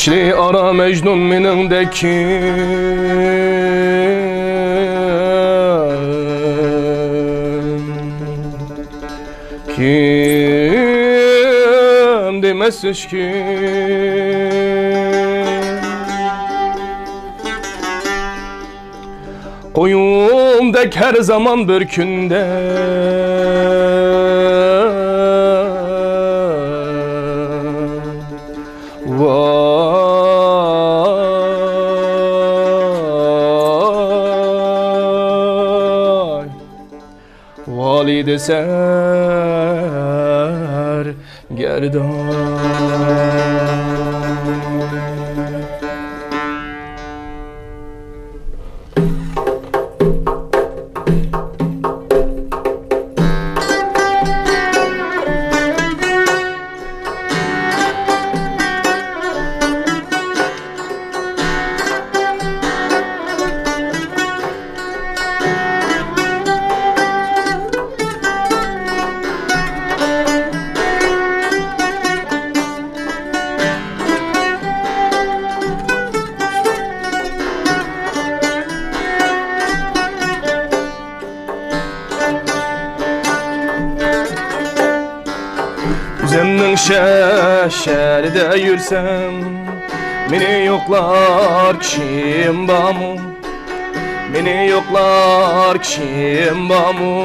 كىشىلەر ئارا مەجنۇن مېنىڭدەك كىم؟ كىم دېمەس ھېچكىم. قويۇندەك ھەر زامان بىر كۈندە. ۋاي. ۋالىدە سەرگەردان. ئۆزۈمنىڭ شە-، شەھىرىدە يۈرسەم، مېنى يوقلار كىشىم بارمۇ؟ مېنى يوقلار كىشىم بارمۇ؟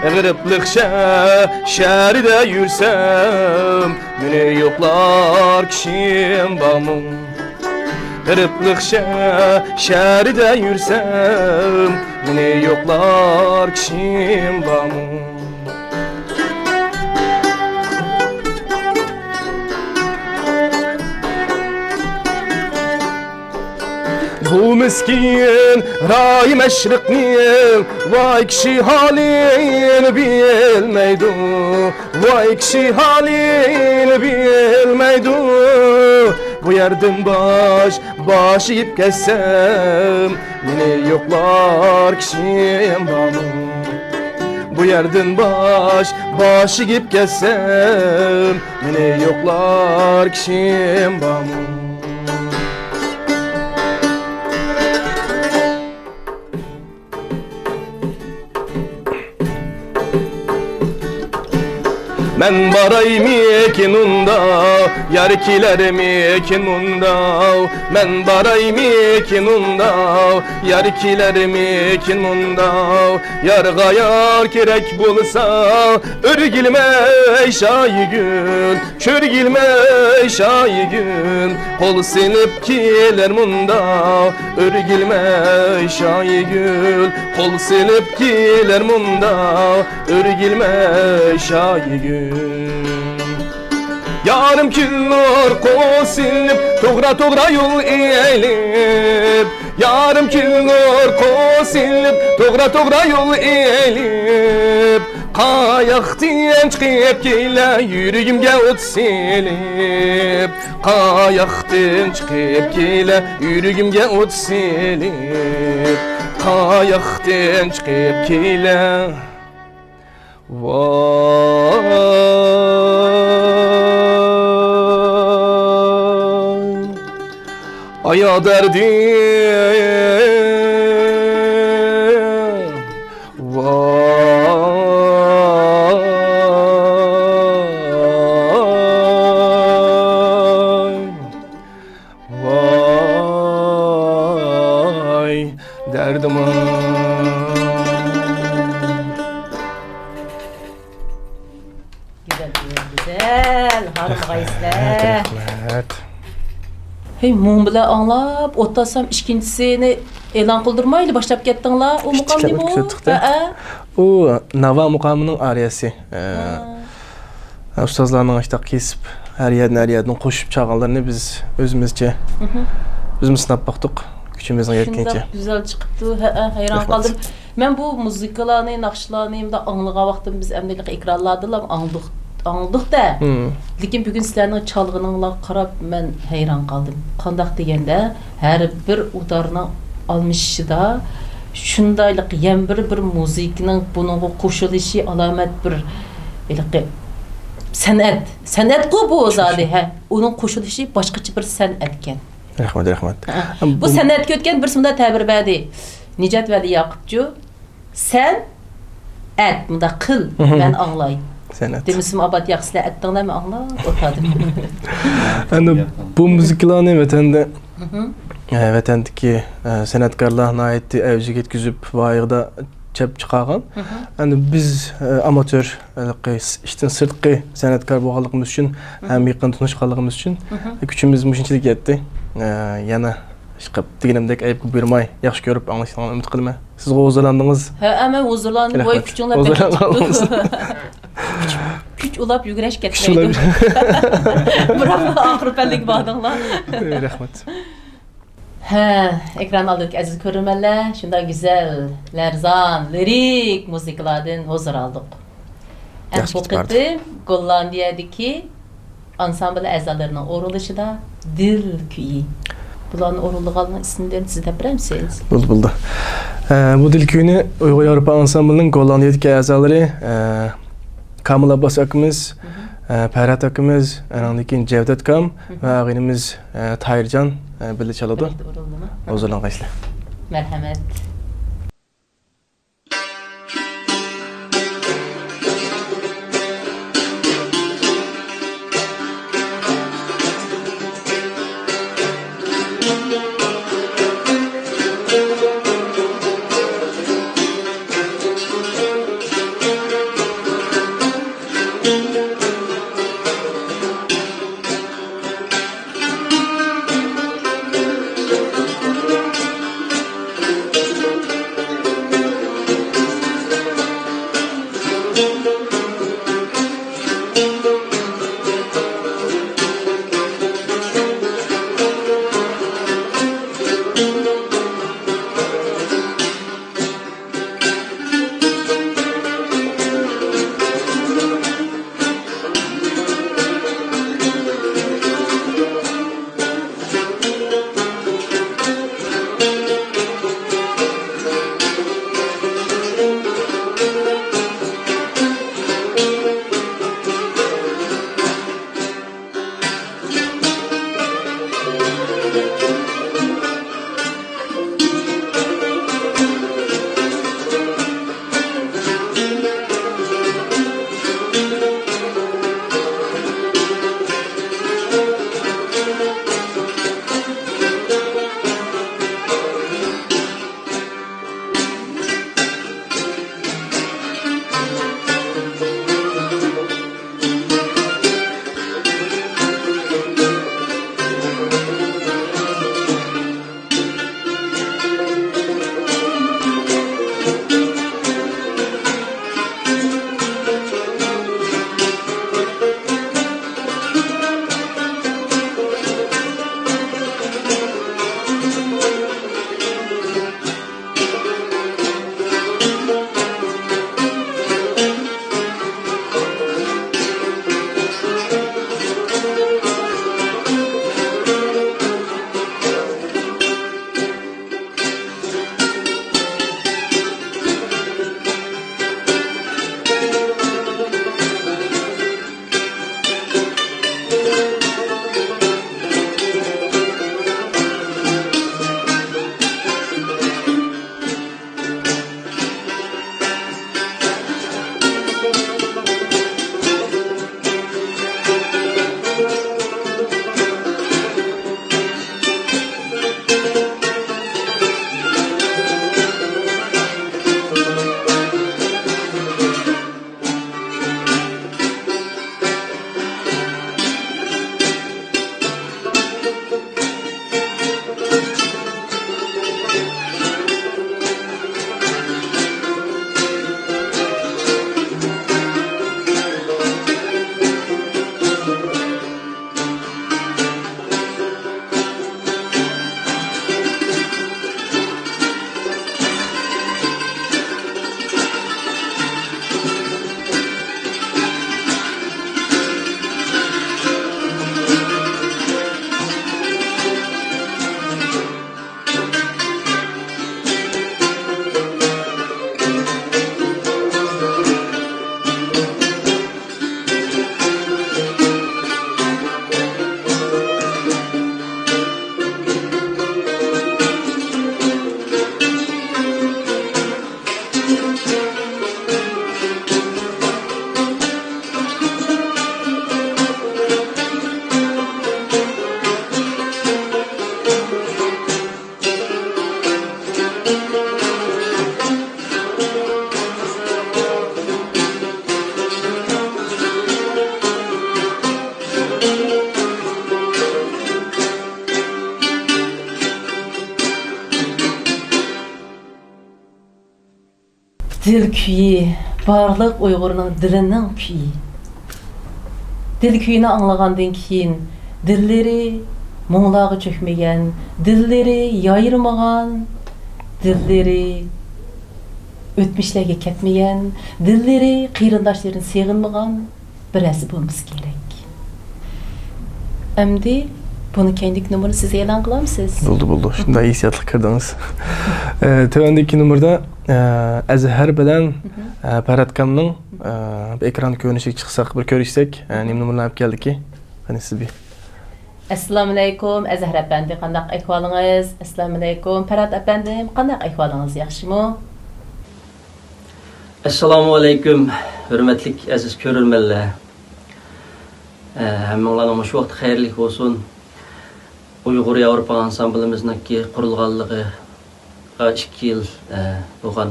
غېرىبلىق شە-، شەھىرىدە يۈرسەم، مېنى يوقلار كىشىم بارمۇ؟ غېرىبلىق شە-، شەھىرىدە يۈرسەم، مېنى يوقلار كىشىم بارمۇ؟ بۇ مىسكىن رايى مەشرىقنىڭ ۋاي كىشى ھالىنى بىلمەيدۇ، ۋاي كىشى ھالىنى بىلمەيدۇ. بۇ يەردىن باش، باش ئېگىپ كەتسەم، مېنى يوقلار كىشىم بارمۇ؟ بۇ يەردىن باش، باش ئېگىپ كەتسەم، مېنى يوقلار كىشىم بارمۇ؟ مەن بارايمىكىن ئۇنداق، يار كېلەرمىكىن مۇنداق؟ مەن بارايمىكىن ئۇنداق، يار كېلەرمىكىن مۇنداق؟ يارغا يار كېرەك بولسا، ئۆرگىلمەي شايىگۈل، كۆرگىلمەي شايىگۈل، قول سېلىپ كېلەر مۇنداق. ئۆرگىلمەي شايىگۈل، قول سېلىپ كېلەر مۇنداق. ئۆرگىلمەي شايىگۈل. يارىم كېلۇر قول سېلىپ، توغرا، توغرا يول ئېلىپ. يارىم كېلۇر قول سېلىپ، توغرا، توغرا يول ئېلىپ. قاياقتىن چىقىپ كېلە، يۈرىكىمگە ئوت سېلىپ. قاياقتىن چىقىپ كېلە، يۈرىكىمگە ئوت سېلىپ. قاياقتىن چىقىپ كېلە. ۋاي، ئايا دەردى. ۋاي، ۋاي، دەردىم. گۈزەل، گۈزەل، ھارمىغايسىلەر. رەھمەت، رەھمەت. ھەي، مۇڭ بىلەن ئاڭلاپ ئولتۇرسام، ئىككىنچىسىنى ئېلان قىلدۇرمايلا باشلاپ كەتتىڭلار. ئۇ مۇقامنى ئۇ؟ ھەئە. ئۇ ناۋا مۇقامىنىڭ ئارىيەسى. ئە، ھە. ئۇستازلارنىڭ ئاشتاق كېسىپ، ھەر يەردىن، ھەر يەردىن قوشۇپ چالغانلىرىنى بىز ئۆزىمىزچە، مھم. ئۆزىمىز سىناپ باقتۇق، كۈچىمىزنىڭ يەتكىنىچە. شۇنداق گۈزەل چىقىپتۇ، ھەئە، ھەيران قالدىم. رەھمەت. مەن بۇ مۇزىكىلارنى، ناخشىلارنى مۇنداق ئاڭلىغان ۋاقتىم، بىز ئەمدى ئېكرانلاردىلا ئاڭلىدۇق، ئاڭلىدۇق-دە. مم. لېكىن بۈگۈن سىلەرنىڭ چالغىنىڭلارغا قاراپ مەن ھەيران قالدىم. قانداق دېگەندە، ھەر بىر ئۇدارنىڭ ئالمىشىشىدا شۇندايلىق يەنە بىر، بىر مۇزىكىنىڭ بۇنىڭغا قوشۇلۇشى ئالامەت بىر ھېلىقى سەنئەت. سەنئەتقۇ بۇ زادى، ھە. ئۇنىڭ قوشۇلۇشى باشقىچە بىر سەنئەتكەن. رەھمەت، رەھمەت. ھە. بۇ بۇ سەنئەتكە ئۆتكەن بىرسى مۇنداق تەبىر بەردى. نىجات ۋەلى ياقۇپچۇ، سەن ئەت، مۇنداق قىل، مەن ئاڭلاي. سەنئەت. دېمىسىمۇ ئابات ياق، سىلەر ئەتتىڭلارمۇ ئاڭلاپ ئولتۇردۇم. ئەمدى بۇ مۇزىكىلارنى ۋەتەندە، ئە، ۋەتەندىكى، ئە، سەنئەتكارلار ناھايىتى ئەۋجىگە يەتكۈزۈپ، ۋايىغىدا چەپ چىقارغان. ئەمدى بىز، ئە، ئاماتور، ھېلىقى ئىشتىن سىرتقى سەنئەتكار بولغانلىقىمىز ئۈچۈن ھەم يېقىن تونۇشقانلىقىمىز ئۈچۈن كۈچىمىز مۇشۇنچىلىك يەتتى. ئە، يەنە ئىشقىلىپ دېگىنىمدەك ئەيىبكە بۇيرۇماي، ياخشى كۆرۈپ ئاڭلىشىڭلارنى ئۈمىد قىلىمەن. سىزغۇ ھۇزۇرلاندىڭىز؟ ھە، مەن ھۇزۇرلاندىم. ۋاي، رەھمەت. كۈچۈڭلار بەك كۈچ، كۈچ ئۇلاپ يۈگۈرۈش كەتمەيدۇ. بىراق ئاخىر پەللىگە باردىڭلار. رەھمەت. ھە، ئېكران ئالدىدىكى ئەزىز كۆرۈرمەنلەر، شۇنداق گۈزەل، لەرزان، لىرىك مۇزىكىلاردىن ھۇزۇر ئالدۇق. ئەمدى بۇ قېتىم گوللاندىيەدىكى ئانسامبىل ئەزالىرىنىڭ ئورۇنلىشىدا دىل كۈيى. بۇلارنى ئورۇنلىغانلىرىنىڭ ئىسمىنى سىز دەپ بېرەمسىز؟ بولدى، بولدى. ئە، بۇ دىل كۈيىنى ئۇيغۇر ياۋروپا ئانسامبىلىنىڭ گوللاندىيەدىكى ئەزالىرى، ئە، كامىل ئابباس ئاكىمىز، ئە، پەرھات ئاكىمىز، ئانىڭدىن كېيىن جەۋدەت ئاكام ۋە ئاغىنىمىز، ئە، تاھىرجان، ئە، بىللە چالىدۇ. بىرلىكتە ئورۇنلىما؟ ھۇزۇرلىنىڭ ئەزىزلەر. مەرھەمەت. دىل كۈيى، بارلىق ئۇيغۇرنىڭ دىلىنىڭ كۈيى. دىل كۈيىنى ئاڭلىغاندىن كېيىن، دىللىرى مۇڭلارغا چۆكمىگەن، دىللىرى يايرىمىغان، دىللىرى ئۆتمۈشلەرگە كەتمىگەن، دىللىرى قېرىنداشلىرىنى سېغىنمىغان، بىرەرسى بولمىسا كېرەك. ئەمدى بۇنى كەينىدىكى نومۇرنى سىز ئېلان قىلامسىز؟ بولدى، بولدى. شۇنداق ھېسسىياتلىق كىردىڭىز. ئە، تۆۋەندىكى نومۇردا، ئە، ئەزھەر بىلەن، مھم. ئە، پەرھات ئاكامنىڭ، ئە، بىر ئېكران كۆرۈنۈشىگە چىقساق، بىر كۆرۈشسەك، ئە، نېمە نومۇرلارنى ئەپ كەلدىكى؟ قېنى سىز بىر. ئەسسالامۇئەلەيكۇم، ئەزھەر ئەپەندى، قانداق ئەھۋالىڭىز؟ ئەسسالامۇئەلەيكۇم، پەرھات ئەپەندىم، قانداق ئەھۋالىڭىز، ياخشىمۇ؟ ئەسسالامۇئەلەيكۇم، ھۆرمەتلىك ئەزىز كۆرۈرمەنلەر. ئە، ھەممىڭلارنىڭ مۇشۇ ۋاقتى خەيرلىك بولسۇن. ئۇيغۇر ياۋروپا ئانسامبلىمىزنىڭكى قۇرۇلغانلىقىغا ئىككى يىل، ئە، بولغان،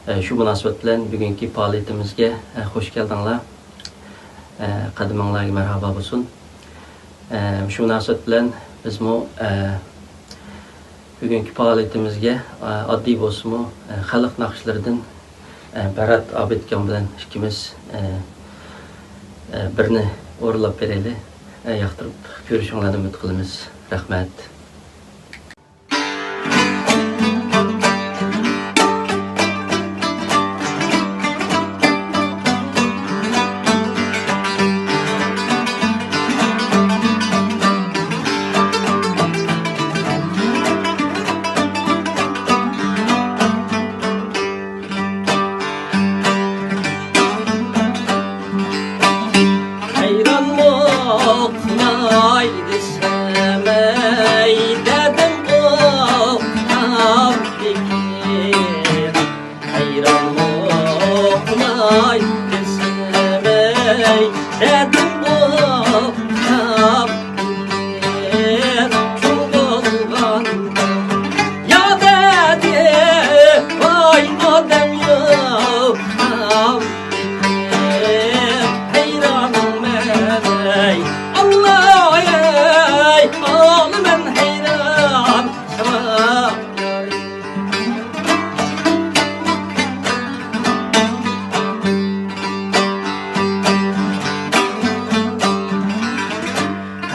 ئە، شۇ مۇناسىۋەت بىلەن بۈگۈنكى پائالىيىتىمىزگە، ئە، خۇش كەلدىڭلار. ئە، قەدىمىڭلارغا مەرھابا بولسۇن. ئە، شۇ مۇناسىۋەت بىلەن بىزمۇ، ئە، بۈگۈنكى پائالىيىتىمىزگە، ئە، ئاددىي بولسىمۇ، ئە، خەلق ناخشىلىرىدىن، ئە، پەرھات ئابىدكام بىلەن ئىككىمىز، ئە، ئە، بىرنى ئورۇنلاپ بېرەيلى. ئە، ياقتۇرۇپ كۆرۈشۈڭلارنى ئۈمىد قىلىمىز. رەھمەت. ھەيرانمۇ قىلاي دېسەم، ئەي دەردىمغۇ ئابدىكىم. ھەيرانمۇ قىلاي دېسەم، ئەي دەردىمغۇ ئابدىكىم. چوڭ بولغاندا يا دەردى، ۋاي ئادەم يوق. ھەيرانمەن ئەي، ئاللاھ ئەي، ئالىمەن ھەيران ساڭا.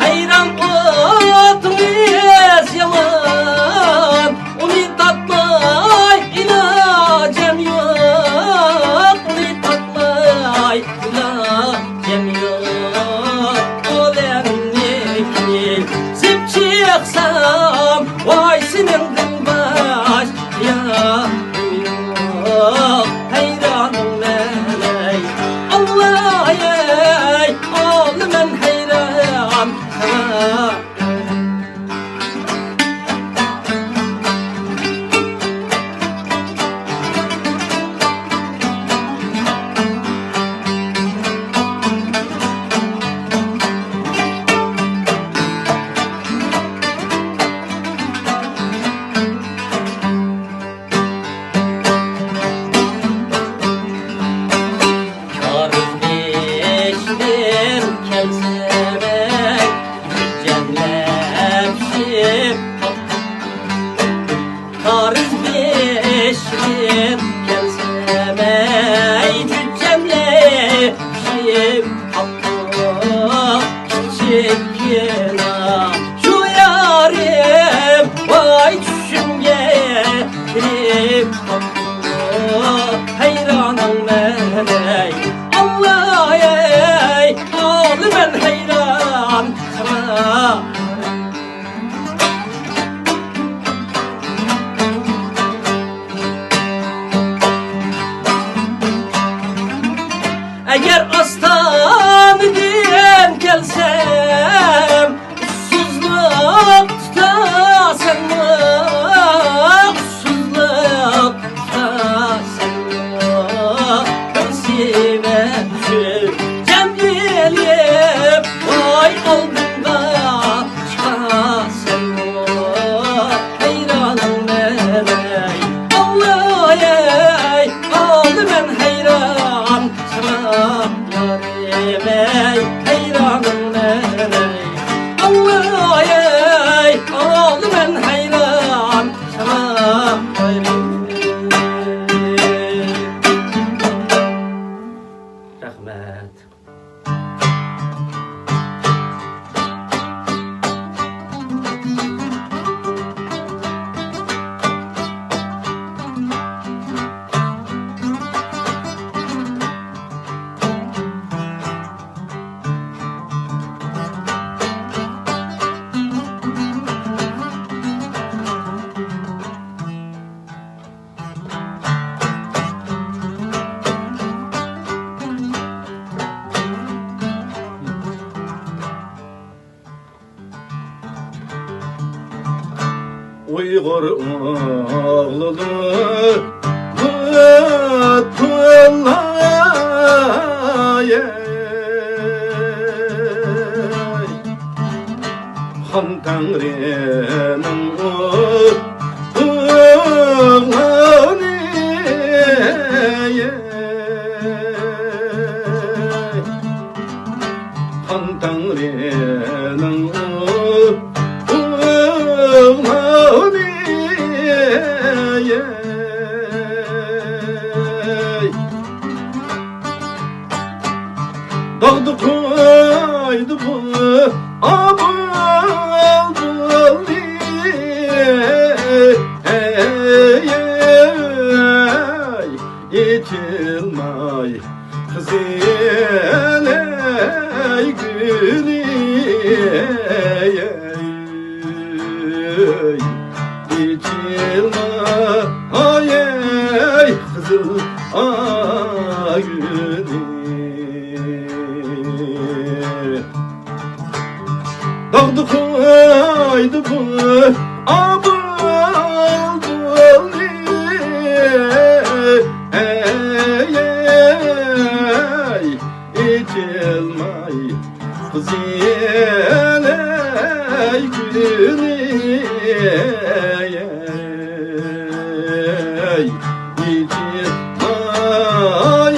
ھەيران ئوتىڭىز يامان، ئۇنى تاتماي ئىلاجىم يوق، ئۇنى تاتماي ئىلاجىم يوق. ئالەمنىڭكى سىپ چىقسام، ۋاي سېنىڭدىن باشقا يارىم يوق. ھەيرانمەن ئەي، ئاللاھ ئەي، ئالىمەن ھەيران ساڭا. ئۇيغۇر ئوغلىدۇر لۇتپۇللا، خان تەڭرىنىڭ ئوغلىنى. خان تەڭرىنىڭ ئوغلىنى. داغدا قويدى بۇ ئابۇلدىنى. ئېچىلماي قىزىل ئەي گۈلى، ئېچىلماي ئەي قىزىل ئەي گۈلى. داغدا قويدى بۇ ئابۇلدىنى. ئەي، ئېچىلماي قىزىل ئەي گۈلى. ئەي، ئېچىلماي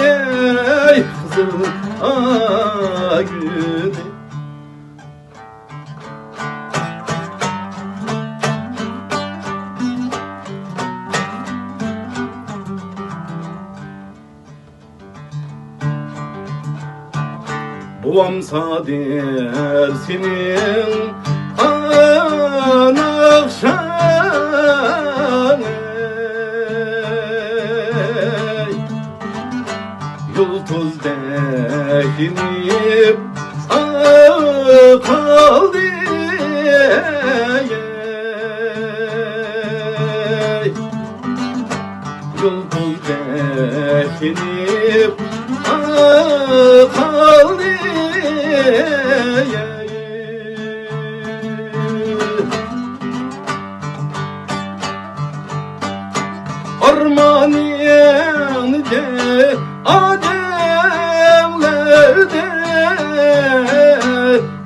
ئەي قىزىل ئەي گۈلى. بوۋام سادىر سېنىڭ قان ئاخشامىڭ، يۇلتۇزدەك يېنىپ قالدى. يۇلتۇزدەك يېنىپ قالدى. ئارمانىڭنى ئادەملەردە،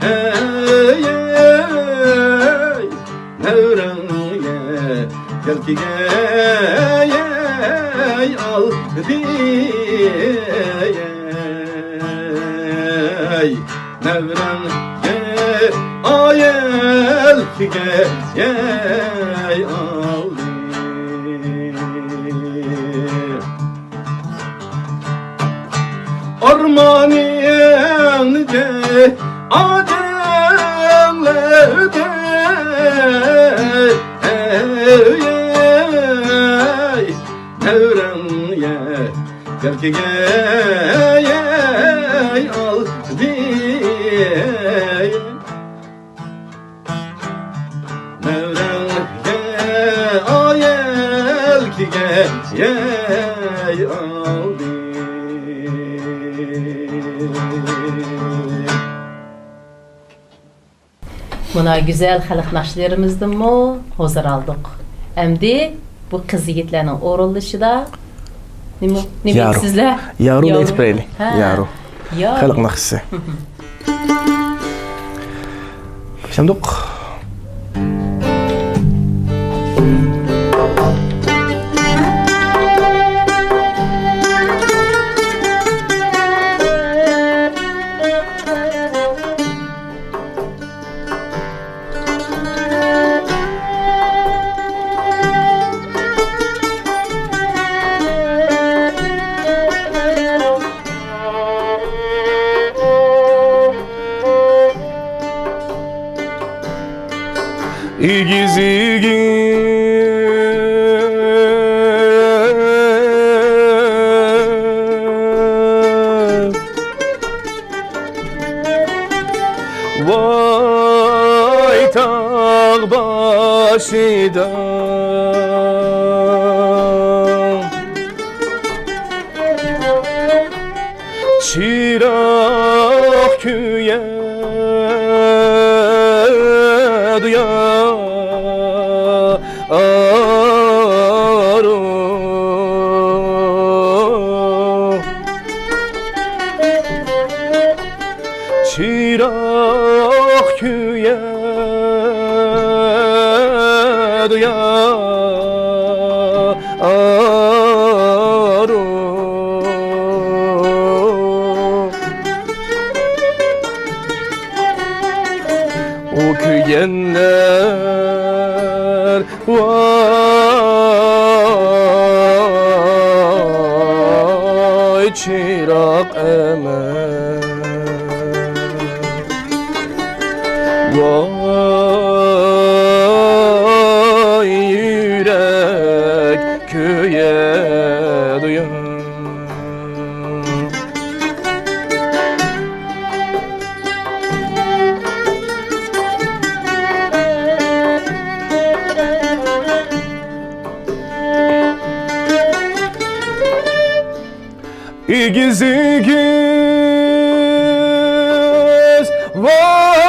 ئەي، ئەي، نەۋرەڭگە كەلكۈگە ئەي ئالدى. نەۋرەڭگە ئايەلكىگە يەي ئالدى. ئارمانىڭنى دە ئادەملەردە، ئەي، ئەي، نەۋرەڭگە كەلكۈگە يەي ئالدى. نەۋرەڭگە ئايەلكىگە يەي ئالدى. مانا گۈزەل خەلق ناخشىلىرىمىزدىنمۇ ھۇزۇر ئالدۇق. ئەمدى بۇ قىز يىگىتلەرنىڭ ئورۇنلىشىدا نېمە، نېمە يارۇ. دەيسىزلەر؟ يارۇنى يارۇ. ئېيتىپ بېرەيلى. ھە. يارۇ. يارۇ. خەلق ناخشىسى. شۇنداق. ئېگىز، ئېگىز. ۋاي تاغ باشىدا چىراغ كۆيەدۇ يا. دۇيارۇ. ئۇ كۆيگەنلەر ۋاي چىراغ ئەمەس. ۋاي يۈرەك كۆيەدۇ يا. ئېگىز-ئېگىز، ۋاي،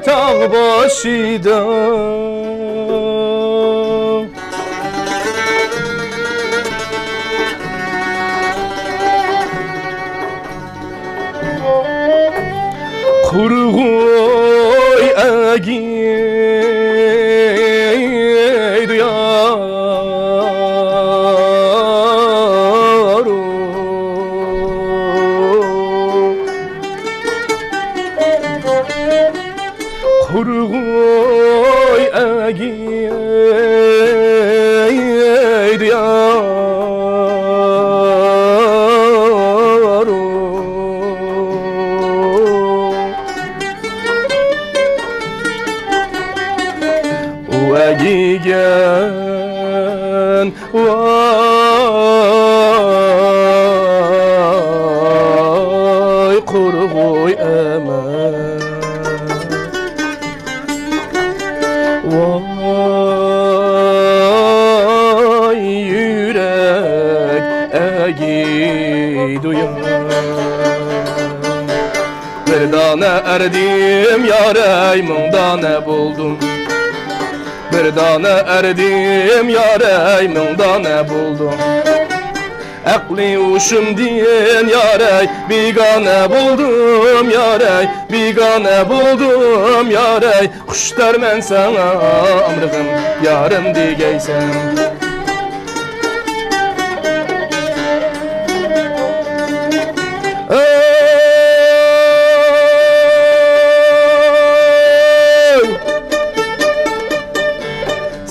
تاغ باشىدا. قۇرغۇي ئەگىيدۇ يارۇ. قۇرغۇي ئەگىيدۇ يارۇ. ئۇ ئەگىگەن ۋاي قۇرغۇي ئەمەس. ۋاي يۈرەك ئەگىيدۇ يا. بىر دانە ئەردىم يارەي، مىڭ دانە بولدۇم. بىر دانە ئەردىم يارەي، مىڭ دانە بولدۇم. ئەقلى ھوشۇمدىن يارەي، بىگانە بولدۇم يارەي، بىگانە بولدۇم يارەي. خۇشتارمەن ساڭا ئامرىغىم، يارىم دېگەيسەن. ئەي!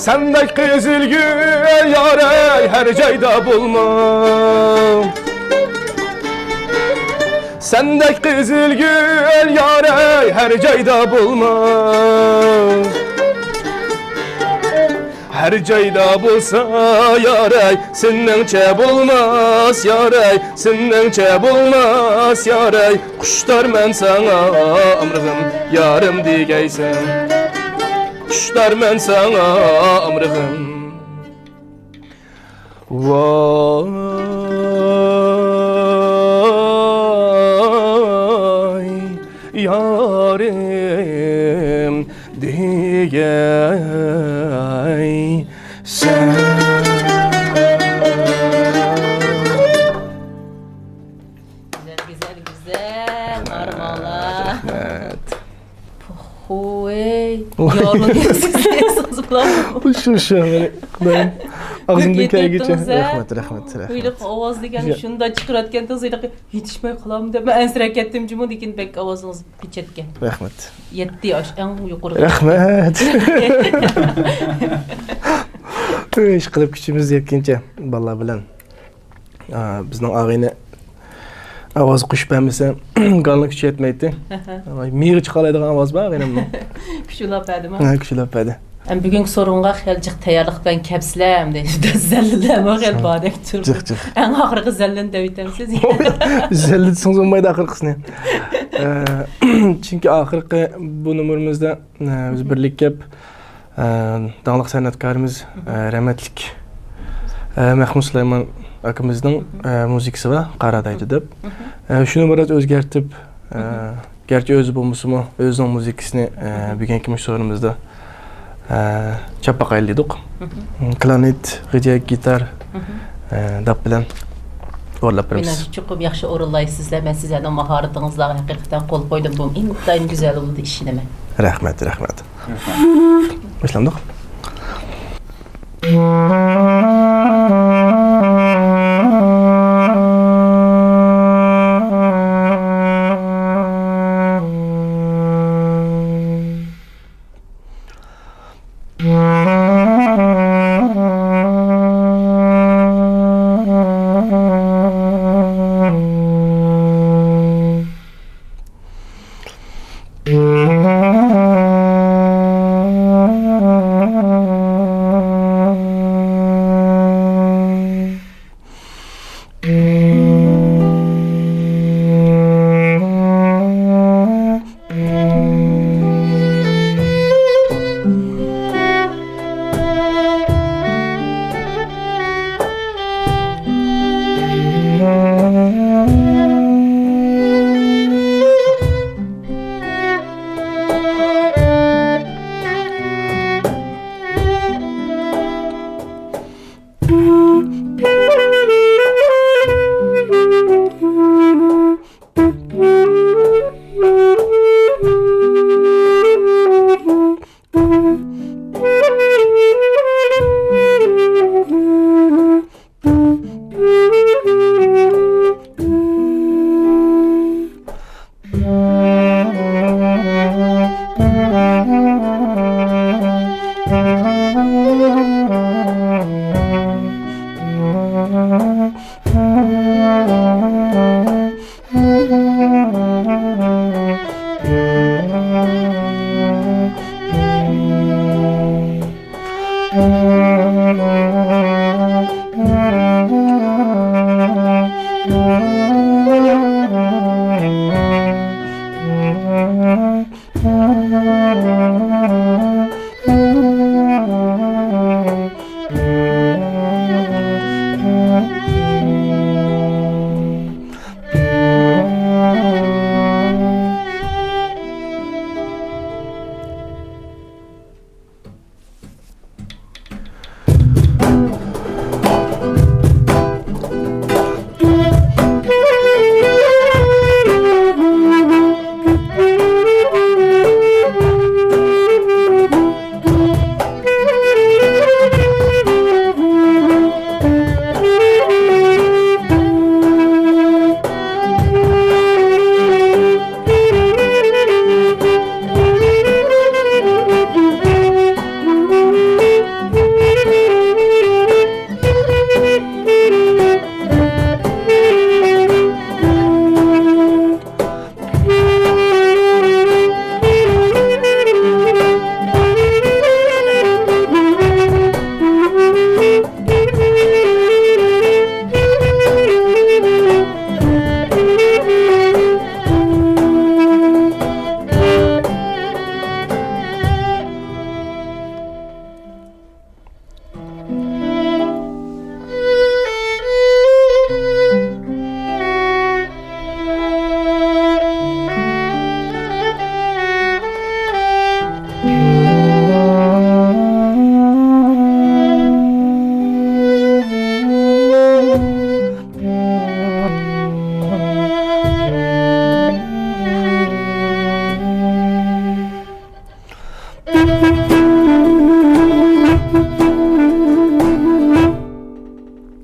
سەندەك قىزىل گۈل يارەي، ھەر جايدا بولما. سەندەك قىزىل گۈل يارەي، ھەر جايدا بولما. ھەر جايدا بولسا يارەي، سېنىڭچە بولماس يارەي، سېنىڭچە بولماس يارەي. خۇشتارمەن ساڭا ئامرىغىم، يارىم دېگەيسەن. خۇشتارمەن ساڭا ئامرىغىم. ۋاي يارىم دېگەيسەن. گۈزەل، گۈزەل، گۈزەل. مارمالا. رەھمەت. پوخۇي. ۋاي. يارلىق يۈزىگە سوزۇپلا. شۇ، شۇ، مانا، خۇدايىم. ئاغزىمدىن كەلگىچە. يېتىۋەتتىڭىز، ھە؟ رەھمەت، رەھمەت، رەھمەت. ھېلىقى ئاۋازنى دېگەن يا. شۇنداق چىقىرىۋەتكەنتىڭىز، ھېلىقى يېتىشمەي قالامدۇ دەپ مەن ئەنسىرەپ كەتتىم جۇمۇ، لېكىن بەك ئاۋازىڭىز پېچەتكەن. رەھمەت. يەتتى ياش، ئەڭ يۇقىرى. رەھمەت. ئىشقىلىپ كۈچىمىز يەتكىنىچە بالىلار بىلەن. ئا، بىزنىڭ ئاغىنە ئاۋاز قوشۇپ بەرمىسە، گالنىڭ كۈچى يەتمەيتتى. ئەھە. مىيىغا چىقالايدىغان ئاۋاز بار ئاغىنەمنىڭ. كۈچ ئۇلاپ بەردىمۇ؟ ھە، كۈچ ئۇلاپ بەردى. ھەم بۈگۈنكى سورۇنغا خېلى جىق تەييارلىق بىلەن كەپسىلەر، ئەمدى زەللىلەرمۇ خېلى باردەك تۇرىدۇ. جىق، جىق. ئەڭ ئاخىرقى زەللىنى دەۋېتەمسىز؟ زەللە دېسىڭىز بولمايدۇ ئاخىرقىسىنى. ئە، چۈنكى ئاخىرقى بۇ نومۇرىمىزدا، ئە، بىز بىرلىككە كەپ، ئە، داڭلىق سەنئەتكارىمىز، ئە، رەھمەتلىك، ئە، مەخمۇت سۇلايمان ئاكىمىزنىڭ، ئە، مۇزىكىسى بار، قارا دايدا دەپ. ئە، شۇنى بىراز ئۆزگەرتىپ، ئە، گەرچە ئۆزى بولمىسىمۇ، ئۆزىنىڭ مۇزىكىسىنى، ئە، بۈگۈنكى مۇشۇ سورۇنىمىزدا، ئە، چاپپاق ئايلىدۇق. كلارنېت، غىجەك، گىتار، ئە، داپ بىلەن. ئورۇنلاپ بېرىمىز. مېنىڭچە، چوقۇم ياخشى ئورۇنلايسىزلەر. مەن سىزلەرنىڭ ماھارىتىڭىزلارغا ھەقىقەتەن قول قويدۇم. بۇ ئىنتايىن گۈزەل بولدى، ئىشىنىمەن. رەھمەت، رەھمەت. باشلامدۇق؟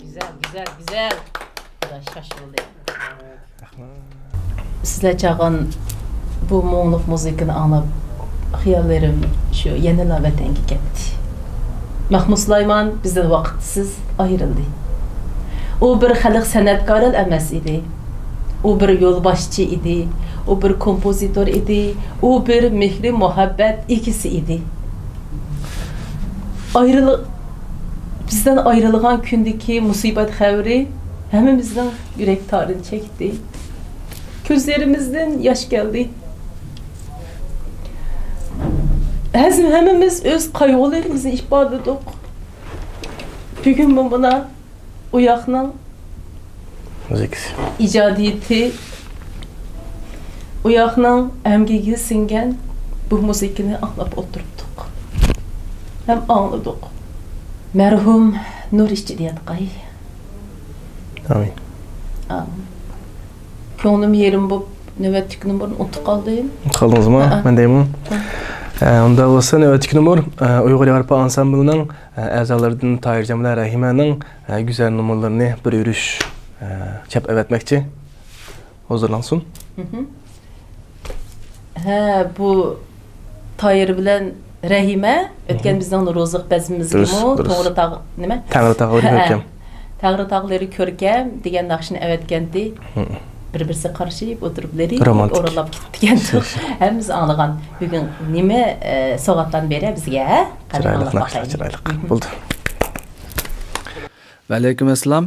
گۈزەل، گۈزەل، گۈزەل. خۇدا شاش بولدى. سىزلەر چالغان بۇ مۇڭلۇق مۇزىكىنى ئاڭلاپ، خىياللىرىم شۇ يەنىلا ۋەتەنگە كەتتى. مەخمۇت سۇلايمان بىزدىن ۋاقىتسىز ئايرىلدى. ئۇ بىر خەلق سەنئەتكارىلا ئەمەس ئىدى. ئۇ بىر يولباشچى ئىدى. ئۇ بىر كومپوزىتور ئىدى. ئۇ بىر مېھرى مۇھەببەت ئىگىسى ئىدى. ئايرىل-، بىزدىن ئايرىلغان كۈندىكى مۇسىبەت خەۋىرى ھەممىمىزنىڭ يۈرەك تارىنى چەكتى. كۆزلىرىمىزدىن ياش كەلدى. ھەز-، ھەممىمىز ئۆز قايغۇلىرىمىزنى ئىپادىلىدۇق. بۈگۈنمۇ مانا ئۇياقنىڭ مۇزىكىسى. ئىجادىيىتى، ئۇياقنىڭ ئەمگىكىگە سىڭگەن بۇ مۇزىكىنى ئاڭلاپ ئولتۇرۇپتۇق. ھەم ئاڭلىدۇق. مەرھۇم نۇر ئىچىدە ياتقاي. ئامىن. كۆڭلۈم يېرىم بولۇپ، نۆۋەتتىكى نومۇرنى ئۇنتۇپ قالدىم. ئۇنتۇپ قالدىڭىزمۇ؟ ھەئە. مەن دەيمۇ؟ ھە. ئە، ئۇنداق بولسا، نۆۋەتتىكى نومۇر، ئە، ئۇيغۇر ياۋروپا ئانسامبىلىنىڭ، ئە، ئەزالىرىدىن تاھىرجان بىلەن رەھىمەنىڭ، ئە، گۈزەل نومۇرلىرىنى بىر يۈرۈش، ئە، چاپ ئەۋەتمەكچى. ھۇزۇرلانسۇن. مھم. ھە، بۇ تايىر بىلەن رەھىمە ئۆتكەن مھم. بىزنىڭ نورۇزلۇق بەزمىمىزگىمۇ دۇرۇس، دۇرۇس. توغرا تاغ-، نېمە؟ تەڭرى تاغلىرى ھە، كۆركەم. تەڭرى تاغلىرى كۆركەم دېگەن ناخشىنى ئەۋەتكەنتى. مھم. بىر-بىرسىگە قارىشىپ ئولتۇرۇپ لىرىك رومانتىك. ئورۇنلاپ كېتىپتىكەنتۇق. ھەممىمىز ئاڭلىغان. بۈگۈن نېمە، ئە، سوۋغاتلارنى بېرە بىزگە، ھە؟ قېنى چىرايلىق ئاڭلاپ ناخشا، باقايلى. چىرايلىق. مھم. بولدى. ۋەئەلەيكۇم ئەسسالام.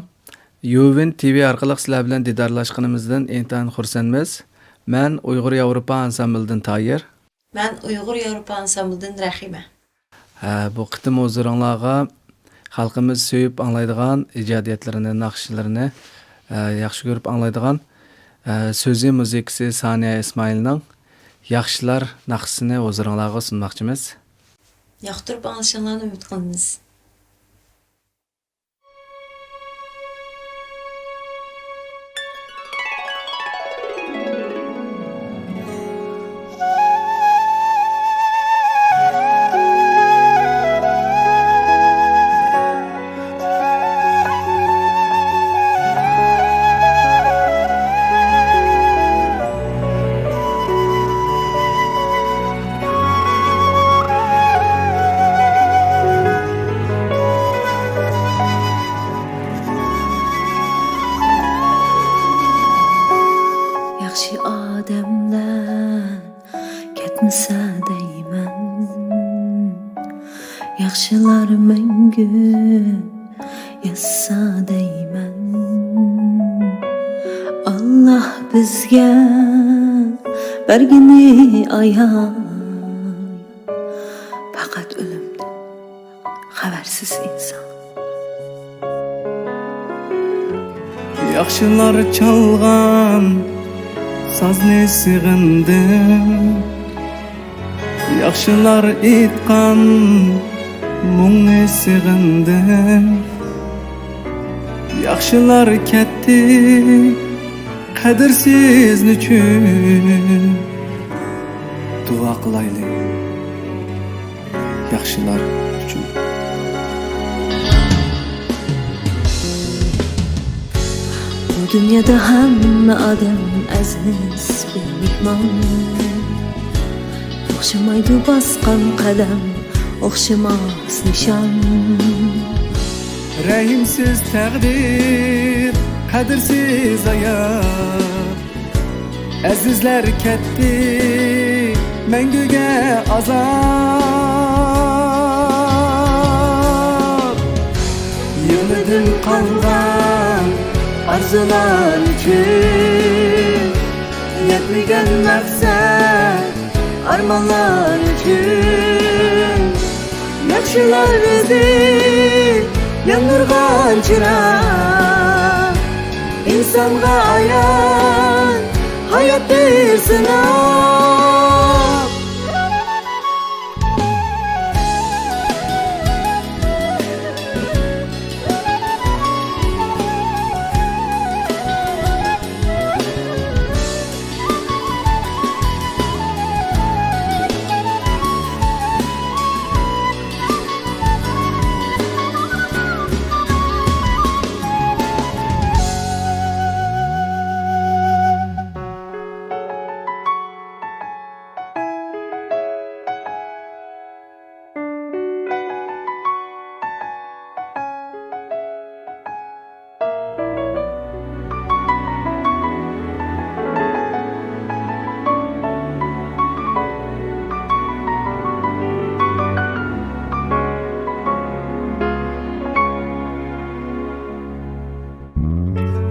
يۇۋېن تىۋى ئارقىلىق سىلەر بىلەن دىدارلاشقىنىمىزدىن ئىنتايىن خۇرسەنمىز. مەن ئۇيغۇر ياۋروپا ئانسامبلىدىن تايىر. مەن ئۇيغۇر ياۋروپا ئانسامبلىدىن رەھىمە. ھە، بۇ قېتىم ھۇزۇرۇڭلارغا خەلقىمىز سۆيۈپ ئاڭلايدىغان ئىجادىيەتلىرىنى، ناخشىلىرىنى، ھە، ياخشى كۆرۈپ ئاڭلايدىغان، ھە، سۆزى، مۇزىكىسى سانىيە ئىسمائىلنىڭ ياخشىلار ناخشىسىنى ھۇزۇرۇڭلارغا سۇنماقچىمىز. ياقتۇرۇپ ئاڭلىشىڭلارنى ئۈمىد قىلىمىز. ياخشى ئادەملەر كەتمىسە دەيمەن، ياخشىلار مەڭگۈ ياشىسا دەيمەن. ئاللاھ بىزگە بەرگىنى ئاياي، پەقەت ئۆلۈمدىن خەۋەرسىز ئىنسان. ياخشىلار چالغان سازنى سېغىندىم، ياخشىلار ئېيتقان مۇڭنى سېغىندىم. ياخشىلار كەتتى قەدىرسىز نېچۈن؟ دۇئا قىلايلى ياخشىلار ئۈچۈن. بۇ دۇنيادا ھەممە ئادەم ئەزىز بىر مېھمان. ئوخشىمايدۇ باسقان قەدەم، ئوخشىماس نىشان. رەھىمسىز تەقدىر، قەدىرسىز ھايات. ئەزىزلەر كەتتى مەڭگۈگە ئازاب. يېڭىدىن قالغان ئارزۇلار ئۈچۈن، يەتمىگەن مەقسەت ئارمانلار ئۈچۈن. ياخشىلار ئىزى ياندۇرغان چىراغ، ئىنسانغا ئايان ھايات بىر سىناق.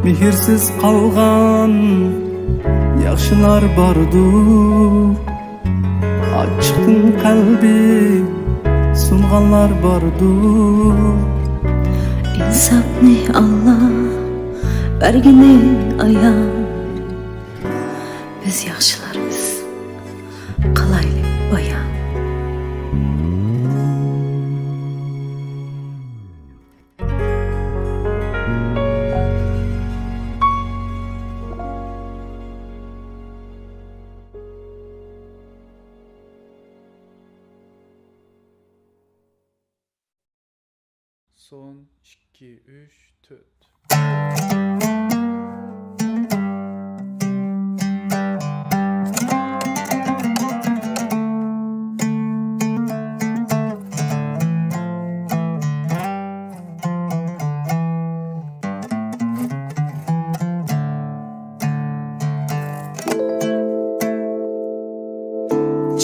مېھىرسىز قالغان ياخشىلار باردۇر. ئاچچىقتىن قەلبى سۇنغانلار باردۇر. ئىنساپنى ئاللا بەرگىنى ئايان، بىز ياخشىلارمىز، قىلايلى بايان. سون، ئىككى، ئۈچ، تۆت.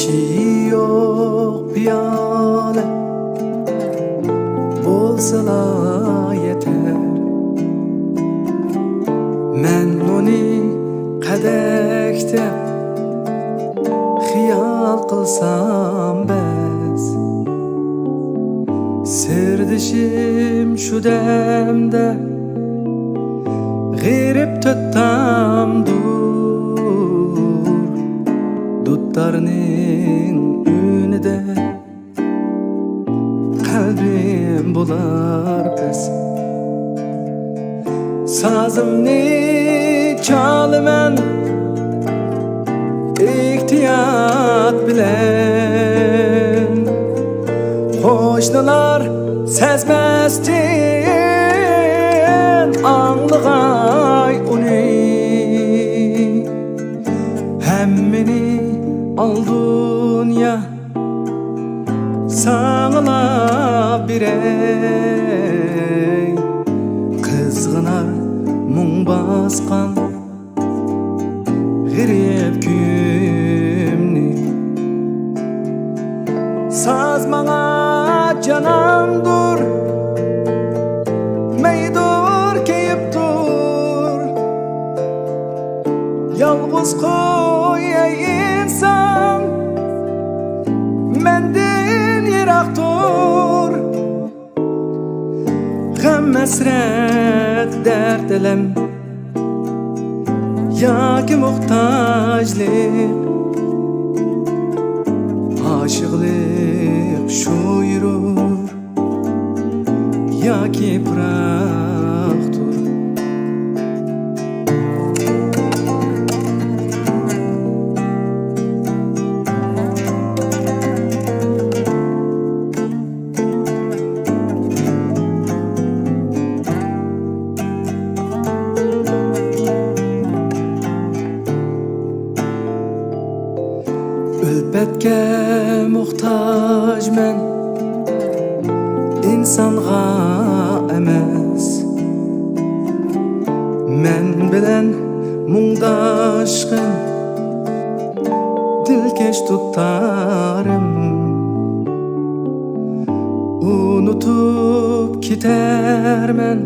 چېيى يوق پىيالە بولسىلا يېتەر. مەن ئۇنى قەدەھتە خىيال قىلسام بەس. سىردىشىم شۇ دەمدە غېرىب تۆت تامدۇر دۇتارنىڭ ئۈنىدە قەلبىم بۇلار پەس. سازىمنى چالىمەن ئېھتىيات بىلەن. قوشنىلار سەزمەستىن ئاڭلىغاي ئۇنى. ھەممىنى ئال دۇنيا، ساڭىلا بېرەي قىزغىنار مۇڭ باسقان غېرىب كۈيۈمنى. ساز ماڭا جاناندۇر، مەيدۇر كېيىپ تۇر. يالغۇز قوي ئەي ئىنسان، مەندىن يىراق تۇر. غەم ھەسرەت دەرد ئەلەم ياكى موھتاجلىق، ئاشىقلىق شۇ يۈرۈر ياكى پىراقتۇر. ئۈلپەتكە موھتاجمەن، ئىنسانغا ئەمەس. مەن بىلەن مۇڭداشقىن دىلكەش دۇتارىم، ئۇنتۇپ كېتەرمەن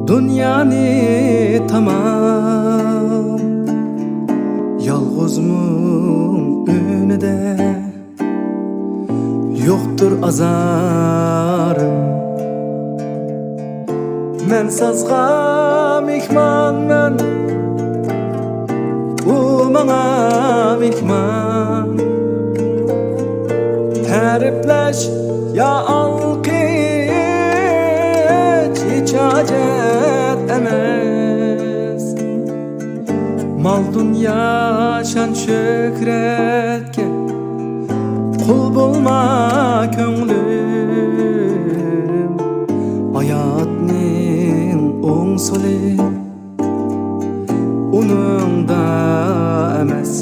دۇنيانى تامام. يالغۇزمۇ ئۈنىدە يوقتۇر ئازارىم. مەن سازغا مېھمانمەن، ئۇ ماڭا مېھمان. تەرىپلەش يا ئالقىش ھېچ ھاجەت ئەمەس. مال دۇنيا شان شۆھرەتكە قۇل بولما كۆڭلۈم. ھاياتنىڭ ئوڭ سولى ئۇنىڭدا ئەمەس.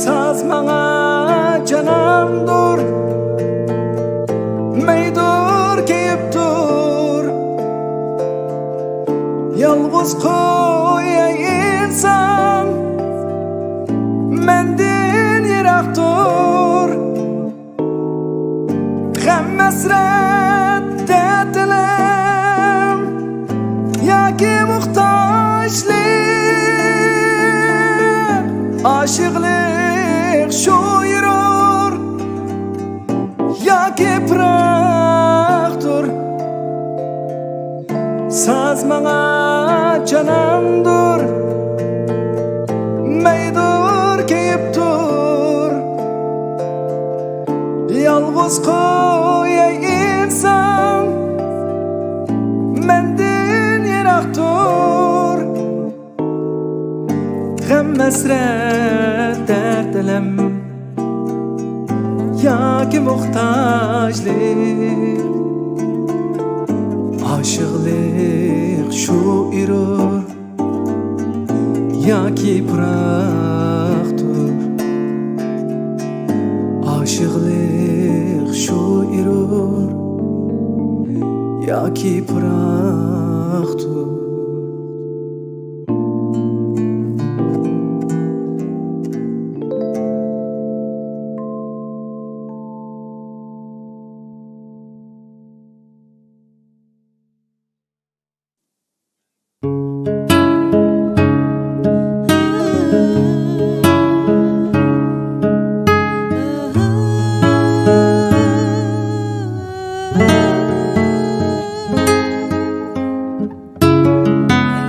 ساز ماڭا جاناندۇر، مەيدۇر كېيىپ تۇر. يالغۇز قوي ئەي ئىنسان، مەندىن يىراق تۇر. غەم ھەسرەت دەرد ئەلەم ياكى موھتاجلىق، ئاشىقلىق شۇ يۈرۈر ياكى پىراقتۇر. ساز ماڭا جاناندۇر، مەيدۇر كېيىپ تۇر. يالغۇز قوي ئەي ئىنسان، مەندىن يىراق تۇر. غەم ھەسرەت دەرد ئەلەم ياكى موھتاجلىق، ئاشىقلىق شۇ ئېرۇر ياكى پىراقتۇر. ئاشىقلىق شۇ ئېرۇر ياكى پىراقتۇر.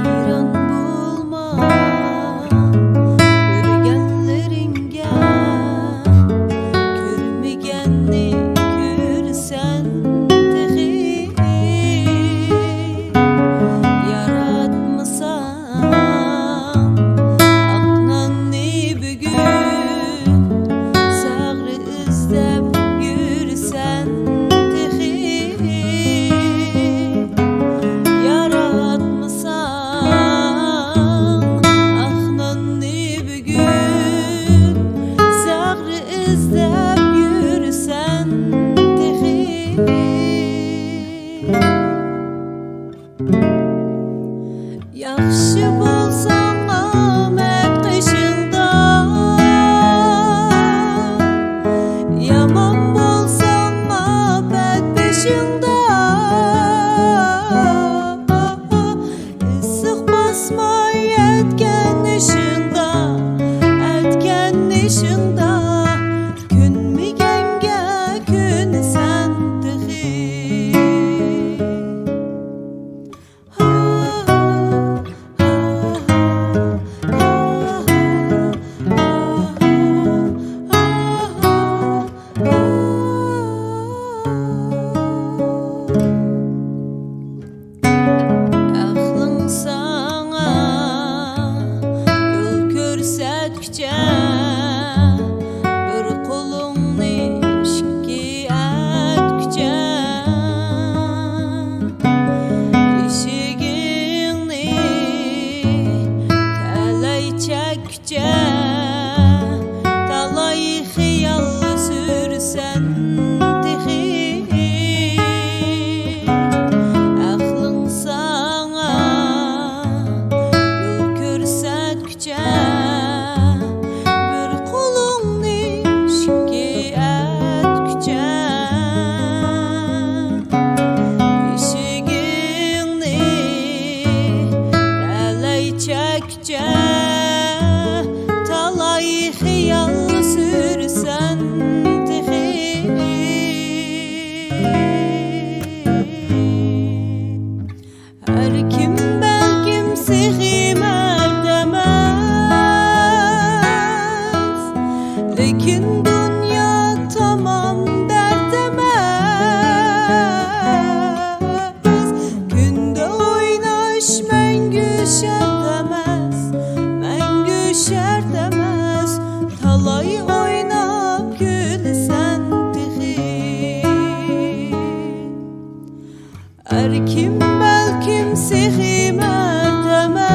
ھەيران بولما كۆرگەنلىرىڭگە، كۆرمىگەننى كۆرسەن تېخى. ياراتمىساڭ ئاق ناننى بۈگۈن، زەھەر ئىزدەپ يۈرسەن تېخى. ياراتمىساڭ ئاق ناننى بۈگۈن، زەھەر ئىزدەپ يۈرسەن تېخى. ياخشى بولساڭ ئامەت قېشىڭدا، يامان بولساڭ ئاپەت بېشىڭدا. ئىسسىق باسماي ئەتكەن ئىشىڭدا، ئەتكەن ئىشىڭدا، كۆنمىگەنگە كۆنىسەن تېخى. ئەقلىڭ ساڭا يول كۆرسەتكۈچە، بىر قولۇڭنى ئىككى ئەتكۈچە، ئىشىكىڭنى تەلەي چەككۈچە، تالاي خىيال سۈرسەن تېخى. ئەقلىڭ ساڭا يول كۆرسەتكۈچە، بىر قولۇڭنى ئىككى ئەتكۈچە، ئىشىكىڭنى تەلەي چەك تالاي خىيال سۈرسەن تېخى. ھەر كىم بەلكىم سېخىي مەرد ئەمەس، لېكىن دۇنيا تامام دەرد ئەمەس. كۈندە ئويناش مەڭگۈ شەرت ئەمەس، مەڭگۈ شەرت ئەمەس، تالاي ئويناپ كۈلىسەن تېخى. ئەركىم بەلكىم سېخىي مەرد ئەمەس،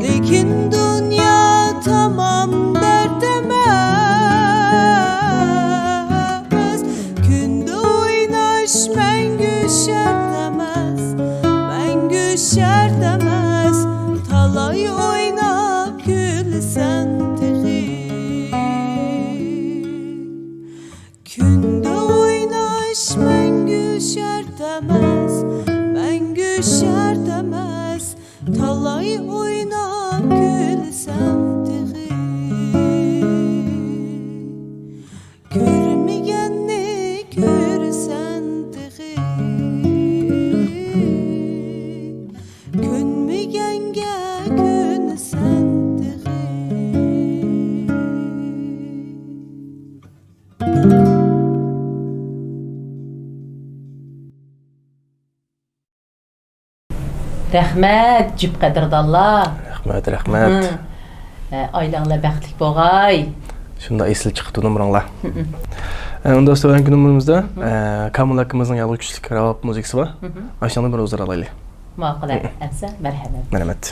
لېكىن دۇنيا تامام دەرد ئەمەس. كۈندە ئويناش مەڭگۈ شەرت ئەمەس، مەڭگۈ شەرت ئەمەس، تالاي ئويناپ كۈلىسەن تېخى. كۈندە ئويناش مەڭگۈ شەرت ئەمەس، مەڭگۈ شەرت ئەمەس، تالاي ئويناپ كۈلسەم تېخى. كۆرمىگەننى كۆرسەم تېخى، كۆنمىگەنگە كۆنسەم تېخى. رەھمەت، جۈپ قەدىردانلار. رەھمەت، رەھمەت. ھە. ئە، ئائىلەڭلار بەختلىك بولغاي. شۇنداق ئېسىل چىقىپتۇ نومۇرۇڭلار. مم. ئە، ئۇندا تۆۋەنكى نومۇرىمىزدا، مم، ئە، كامىل ئاكىمىزنىڭ يالغۇز كۈچلۈك راۋاب مۇزىكىسى بار. مم. ئاشۇنىڭدىن بىر ھۇزۇر ئالايلى. ماقۇل، مم، ئەمىسە، مەرھەمەت. مەرھەمەت.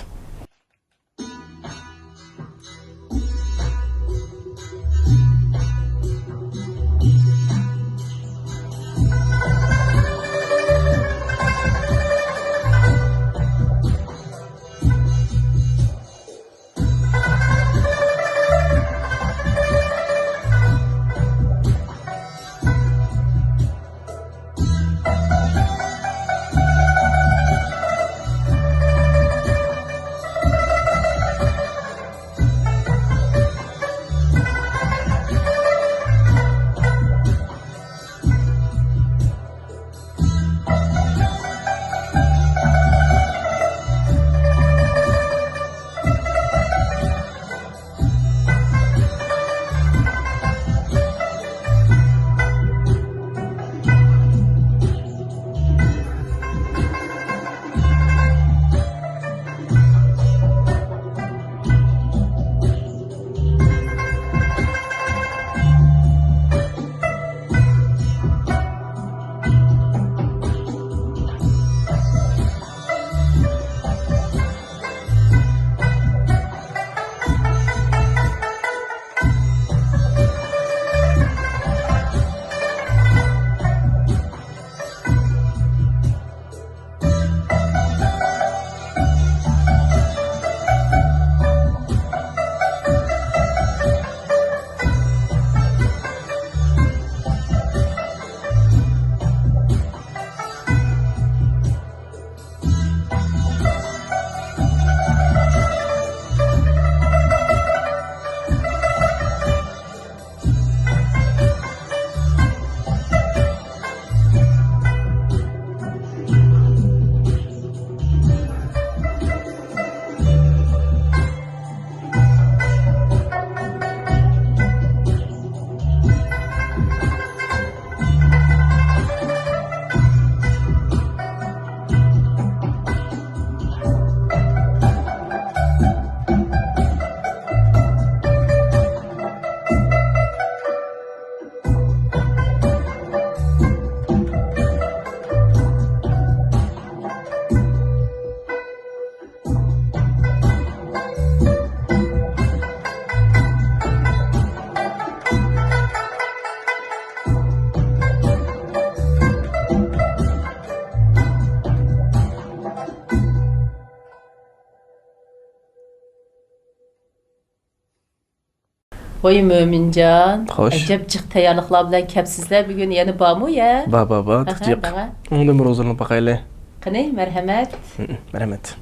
ۋاي مۆمىنجان، خوش. ئەجەب جىق تەييارلىقلار بىلەن كەپسىزلەر بۈگۈن، يەنە بارمۇ يە؟ بار، بار، بار، ئاھا، جىق. دەڭە. ئۇنىڭدىن بىر ھۇزۇرنى باقايلى. قېنى، مەرھەمەت. ھم، مەرھەمەت.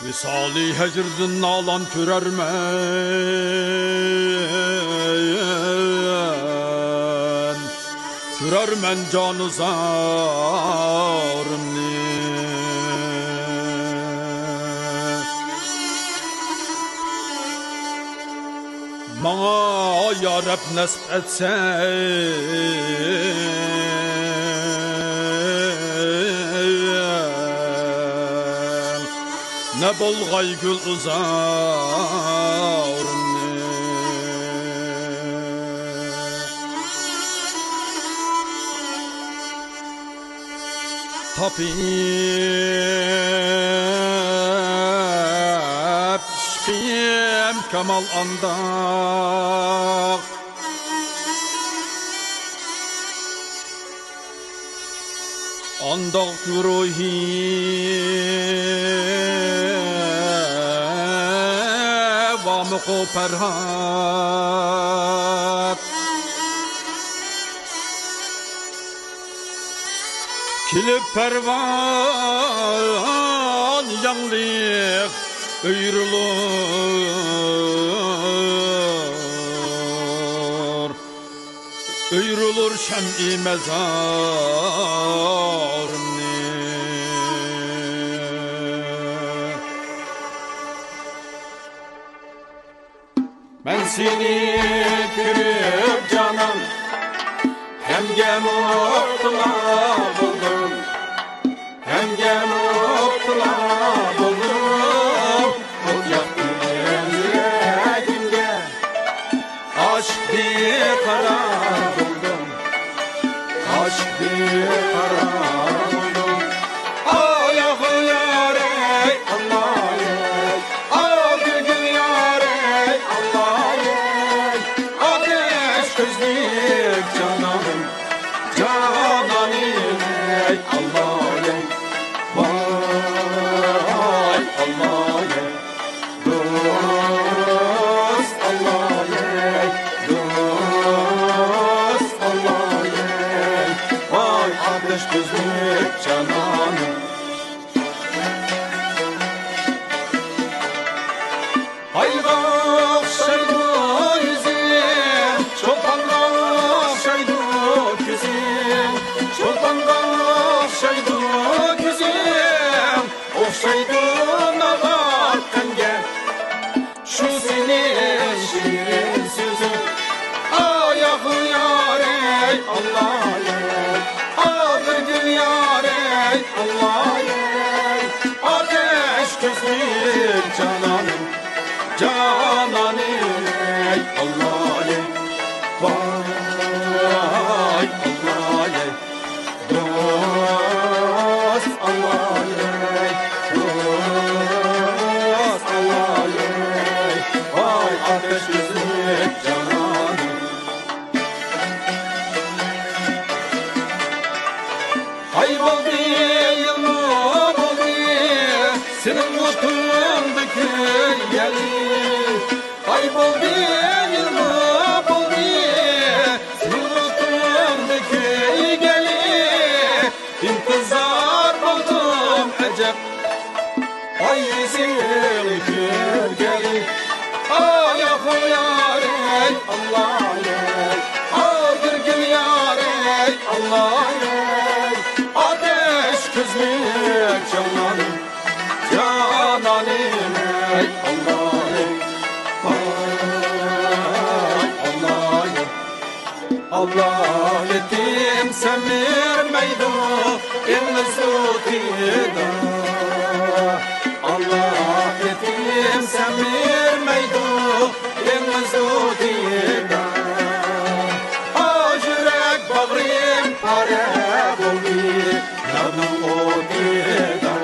ۋىسالى ھەجردىن نالان كۆرەرمەن، كۆرەرمەن جانىزارىمنى. ماڭا يا رەب نەسىپ ئەتسەڭ، نە بولغاي گۈلزارىمنى. تاپىپ ئىشقىم كامال ئانداق، ئانداق روھى بارمىقۇ پەرھات؟ كېلىپ پەرۋان ياڭلىق ئۆيرىلۇر. ئۆيرۈلۈر شەمئى مەزارىمنى. مەن سېنى كۆرۈپ جانان، غەمگە مۇپتىلا بولدۇم، غەمگە مۇپتىلا بولدۇم. ئوت ياقتىم يۈرەكىمگە، ئاشىق بىقارار بولدۇم. ئاشىق بىقارار بولدۇم. ئاي، ئاي، يارەي، ئاللايەي. ئاي، گۈلگۈل يارەي، ئاللايەي. ئاتەش كۆزلۈك جانانىم، جانانىمەي، ئاللايەي. ۋاي، ئاللايەي. دوست ئاللايەي، دوست ئاللايەي، ۋاي ئاتەش كۆزلۈك جانانىم. ئايغا ئوخشايدۇ يۈزۈڭ، چولپانغا ئوخشايدۇ كۆزۈڭ، چولپانغا ئوخشايدۇ كۆزۈڭ، ئوخشايدۇ ناۋات قەنگە. شۇ سېنىڭ شېرىن سۆزۈڭ، ئاي، ئاي، يارەي، ئاللايەي. ئاغرىگىن يارەي، ئاللايەي. ئاتەش كۆزلۈك جانانىم، جانانىمەي، ئاللايەي. ۋاي، ئاللايەي. دوست ئاللايەي، دوست ئاللايەي، ۋاي ئاتەش كۆزلۈك جانانىم. ئاي بولدى، يىلمۇ بولدى، سېنىڭ ئوتۇڭدا كۆيگەنلىك. ئاي بولدى، يىلمۇ بولدى، سېنىڭ ئوتۇڭدا كۆيگەنلىك. ئىنتىزار بولدۇم ئەجەب، ئاي يۈزىڭنى كۆرگەلى. ئاي، ئاي، يارەي، ئاللايەي. ئاغرىگىن يارەي، ئاللايەي. ئاتەش كۆزلۈك جانانىم، جانانىمەي، ئاللايەي. ۋاي، ئاللايەي. ئاللا يېتىم سەمرىمەيدۇ ئېڭىز ئوتىدا. ئاللا يېتىم سەمرىمەيدۇ ئېڭىز ئوتىدا. ئاھ، يۈرەك باغرىم پارە بولدى يارنىڭ ئوتىدا.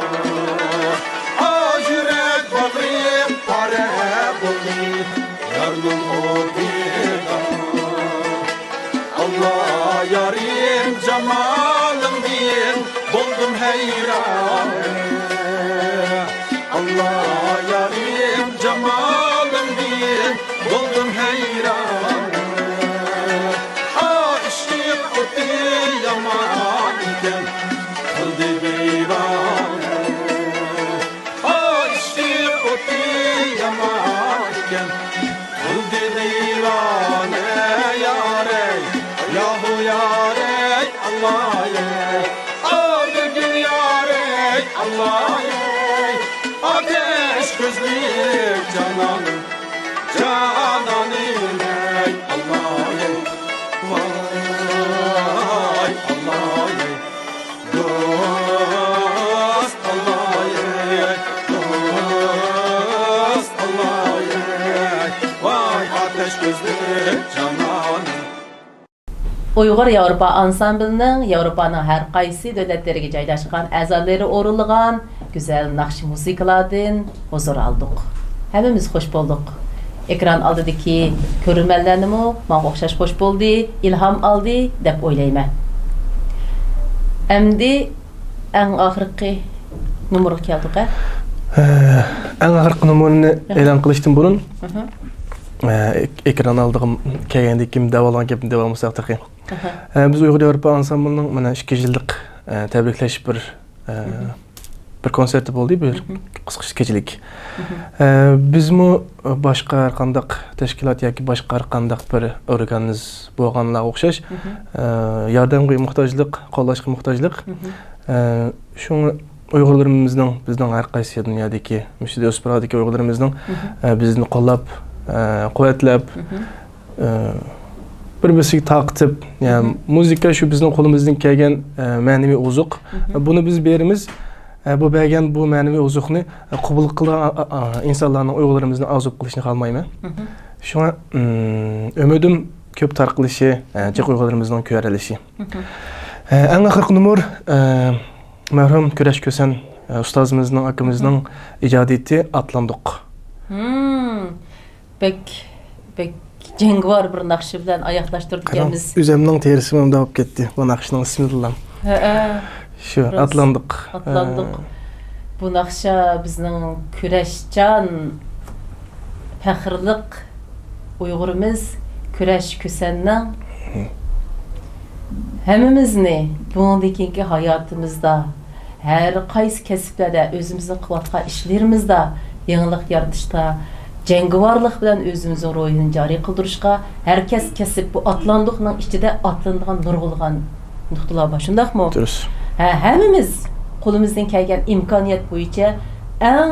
ئاھ، يۈرەك باغرىم پارە بولدى يارنىڭ ئوتىدا. ئاللا يارىم، جامالىڭدىن بولدۇم ھەيران. ئاللا يارىم، جامالىڭدىن بولدۇم ھەيران. ئا، ئىشق ئوتى يامان ئىكەن، قىلدى ۋەيران. ئىشق ئوتى يامان ئىكەن، قىلدى دىۋانە يارەي، ياھۇ يارەي، ئاللايەي. ئاغرىگىن يارەي، ئاللايەي. ئاتەش كۆزلۈك جانانىم، جانانىمەي، ئاللايەي. ۋاي، ئاللايەي. دوست ئاللايەي، دوست ئاللايەي، ۋاي ئاتەش كۆزلۈك جانانىم. ئۇيغۇر ياۋروپا ئانسامبلىنىڭ ياۋروپانىڭ ھەر قايسى دۆلەتلىرىگە جايلاشقان ئەزالىرى ئورۇنلىغان گۈزەل ناخشا مۇزىكىلاردىن ھۇزۇر ئالدۇق. ھەممىمىز خوش بولدۇق. ئېكران ئالدىدىكى كۆرۈرمەنلەرنىمۇ ماڭا ئوخشاش خوش بولدى، ئىلھام ئالدى دەپ ئويلايمەن. ئەمدى ئەڭ ئاخىرقى نومۇرغا كەلدۇق، ھە؟ ئەڭ ئاخىرقى نومۇرنى ئېلان قىلىشتىن بۇرۇن، ئېك-، ئېكران ئالدىغا كەلگەندىن كېيىن دەۋالغان گەپنى دەۋالمىساق تېخى. بىز ئۇيغۇر ياۋروپا ئانسامبلىنىڭ مانا ئىككى يىللىق، ئە، تەبرىكلەش بىر، ئە، بىر كونسېرتى بولدى، بىر قىسقىچە كېچىلىك. ئە، بىزمۇ باشقا ھەر قانداق تەشكىلات ياكى باشقا ھەر قانداق بىر ئورگانىز بولغانلارغا ئوخشاش، ئە، ياردەمگە موھتاجلىق، قوللاشقا موھتاجلىق. ئە، شۇڭا ئۇيغۇرلىرىمىزنىڭ، بىزنىڭ ھەر قايسى دۇنيادىكى، مۇشۇ دىئاسپورادىكى ئۇيغۇرلىرىمىزنىڭ، ئە، بىزنى قوللاپ، ئە، قۇۋۋەتلەپ، ئە، بىر-بىرسىگە تارقىتىپ، يەنى مۇزىكا شۇ بىزنىڭ قولىمىزدىن كەلگەن، ئە، مەنىۋى ئوزۇق. بۇنى بىز بېرىمىز. ئە، بۇ بەرگەن بۇ مەنىۋى ئوزۇقنى، ئە، قوبۇل قىلىدىغان، ئا-، ئا-، ئا-، ئىنسانلارنىڭ ئۇيغۇرلىرىمىزنى ئازوت قىلىشىنى خالىمايمەن. شۇڭا، ئىم، ئۈمىدىم كۆپ تارقىلىشى، ئە، جىق ئۇيغۇرلىرىمىزنىڭ كۆرەلىشى. ئە، ئەڭ ئاخىرقى نومۇر، ئە، مەرھۇم كۈرەش كۈسەن، ئە، ئۇستازىمىزنىڭ، ئاكىمىزنىڭ ئىجادىيىتى ئاتلاندۇق. بەك، بەك جەڭگىۋار بىر ناخشا بىلەن ئاياغلاشتۇرىدىكەنمىز. ئۆزۈمنىڭ تېرىسىمۇ مۇنداق بولۇپ كەتتى، بۇ ناخشىنىڭ ئىسمى بىلەن. ھەئە. شۇ، راست. ئاتلاندۇق. ئاتلاندۇق. ئە. بۇ ناخشا بىزنىڭ كۈرەشچان، پەخىرلىق ئۇيغۇرىمىز كۈرەش كۈسەننىڭ ھەممىمىزنى بۇنىڭدىن كېيىنكى ھاياتىمىزدا، ھەر قايسى كەسىپلەردە، ئۆزىمىزنىڭ قىلىۋاتقان ئىشلىرىمىزدا، يېڭىلىق يارىتىشتا، جەڭگىۋارلىق بىلەن ئۆزىمىزنىڭ روھىنى جارى قىلدۇرۇشقا، ھەر كەس-، كەسىپ بۇ ئاتلاندۇقنىڭ ئىچىدە ئاتلىنىدىغان نۇرغۇنلىغان نۇقتىلار بار، شۇنداقمۇ؟ دۇرۇس. ھە، ھەممىمىز قولىمىزدىن كەلگەن ئىمكانىيەت بويىچە ئەڭ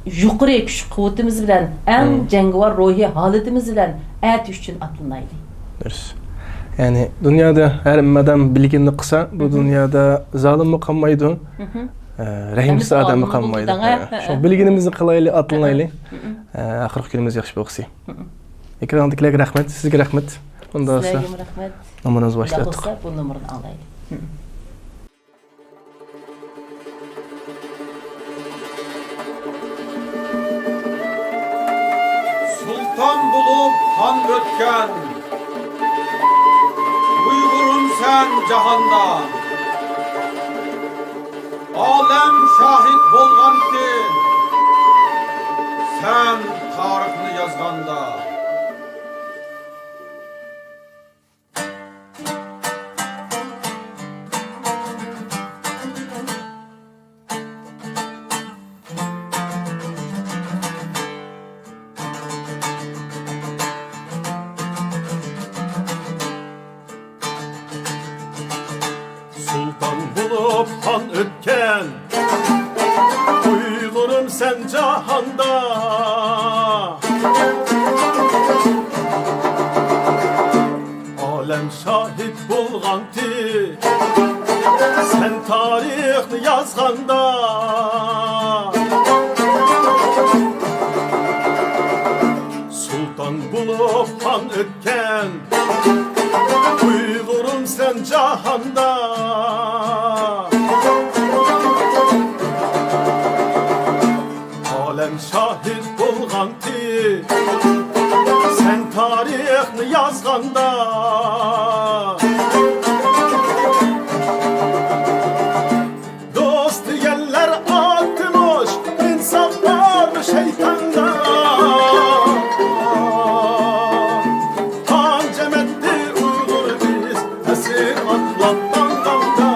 يۇقىرى كۈچ-قۇۋۋىتىمىز بىلەن، ئەڭ جەڭگىۋار روھىي ھالىتىمىز بىلەن ئەتە ئۈچۈن ئاتلىنايلى. دۇرۇس. يەنى دۇنيادا ھەممە ئادەم بىلگىنىنى قىلسا، بۇ دۇنيادا زالىممۇ قالمايدۇ، ئە، رەھىمسىز ئادەممۇ قالمايدۇ. ھە، شۇڭا بىلگىنىمىزنى قىلايلى، ئاتلىنايلى. ئە، ئاخىرقى كۈنىمىز ياخشى بولغۇسى. ئېكراندىكىلەرگە رەھمەت، سىزگە رەھمەت. ئۇنداق بولسا، سىلەرگىمۇ رەھمەت. نومۇرىڭىزنى باشلاپ ئۇنداق بولسا، بۇ نومۇرنى ئاڭلايلى. سۇلتان بولۇپ خان ئۆتكەن، ئۇيغۇرۇم سەن جاھاندا. ئالەم شاھىت بولغانتى، سەن تارىخنى يازغاندا. سۇلتان بولۇپ خان ئۆتكەن، ئۇيغۇرۇم سەن جاھاندا. ئالەم شاھىت بولغانتى، سەن تارىخنى يازغاندا. سۇلتان بولۇپ خان ئۆتكەن، ئۇيغۇرۇم سەن جاھاندا. ئالەم شاھىت بولغانتى، سەن تارىخنى يازغاندا. دوست دېگەنلەر ئاتمىش، ئىنساپ بارمۇ شەيتاندا؟ قان جەم ئەتتى ئۇيغۇر بىز، ئەسىر ئاتلاپ ماڭغاندا.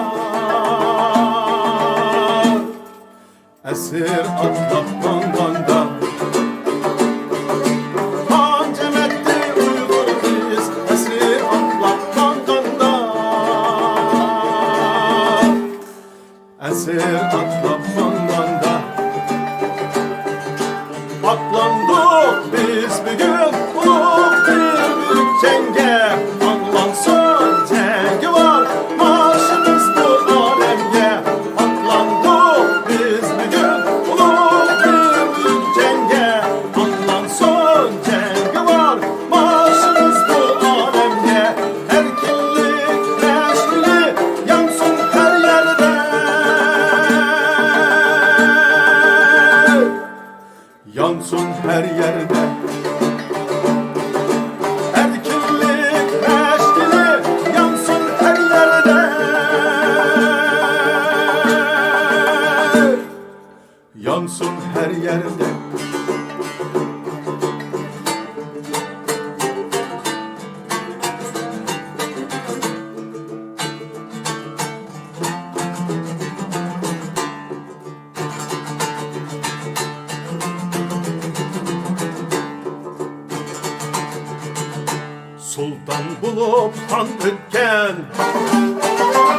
ئەسىر ئاتلاپ ماڭغاندا، قان جەم ئەتتى ئۇيغۇر بىز، ئەسىر ئاتلاپ ماڭغاندا. ئەسىر ئاتلاپ ماڭغاندا، ئاتلاندۇق بىز بۈگۈن ئۇلۇغ بىر بۈيۈك جەڭگە. ئاڭلانسۇن جەڭگىۋار مارشىمىز بۇ ئالەمگە. ئاتلاندۇق بىز بۈگۈن ئۇلۇغ بىر بولۇپ قان ئۆتكەن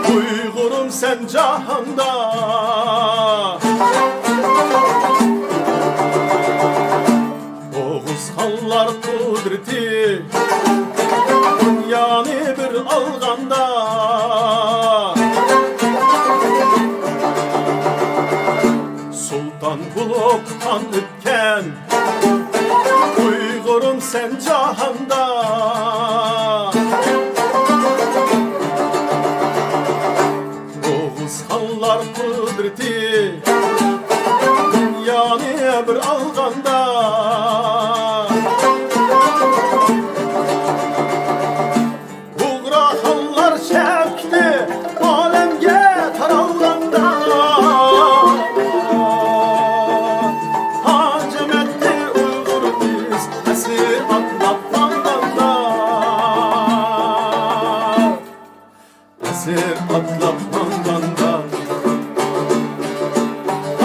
ئۇيغۇرۇم سەن جاھاندا. ئوغۇزخانلار قۇدرىتى دۇنيانى بىر ئالغاندا، سۇلتان بولۇپ قان ئۆتكەن ئۇيغۇرۇم سەن جاھاندا. ئوغۇزخانلار قۇدرىتى دۇنيانى بىر ئالغاندا، بۇغراخانلار شەۋكىتى ئالەمگە تارالغاندا، ھاجىمەتتى ئۇيغۇر بىز ئەسىر ئاتلاپ ماڭغاندا. ئەسىر ئاتلاپ ماڭغاندا،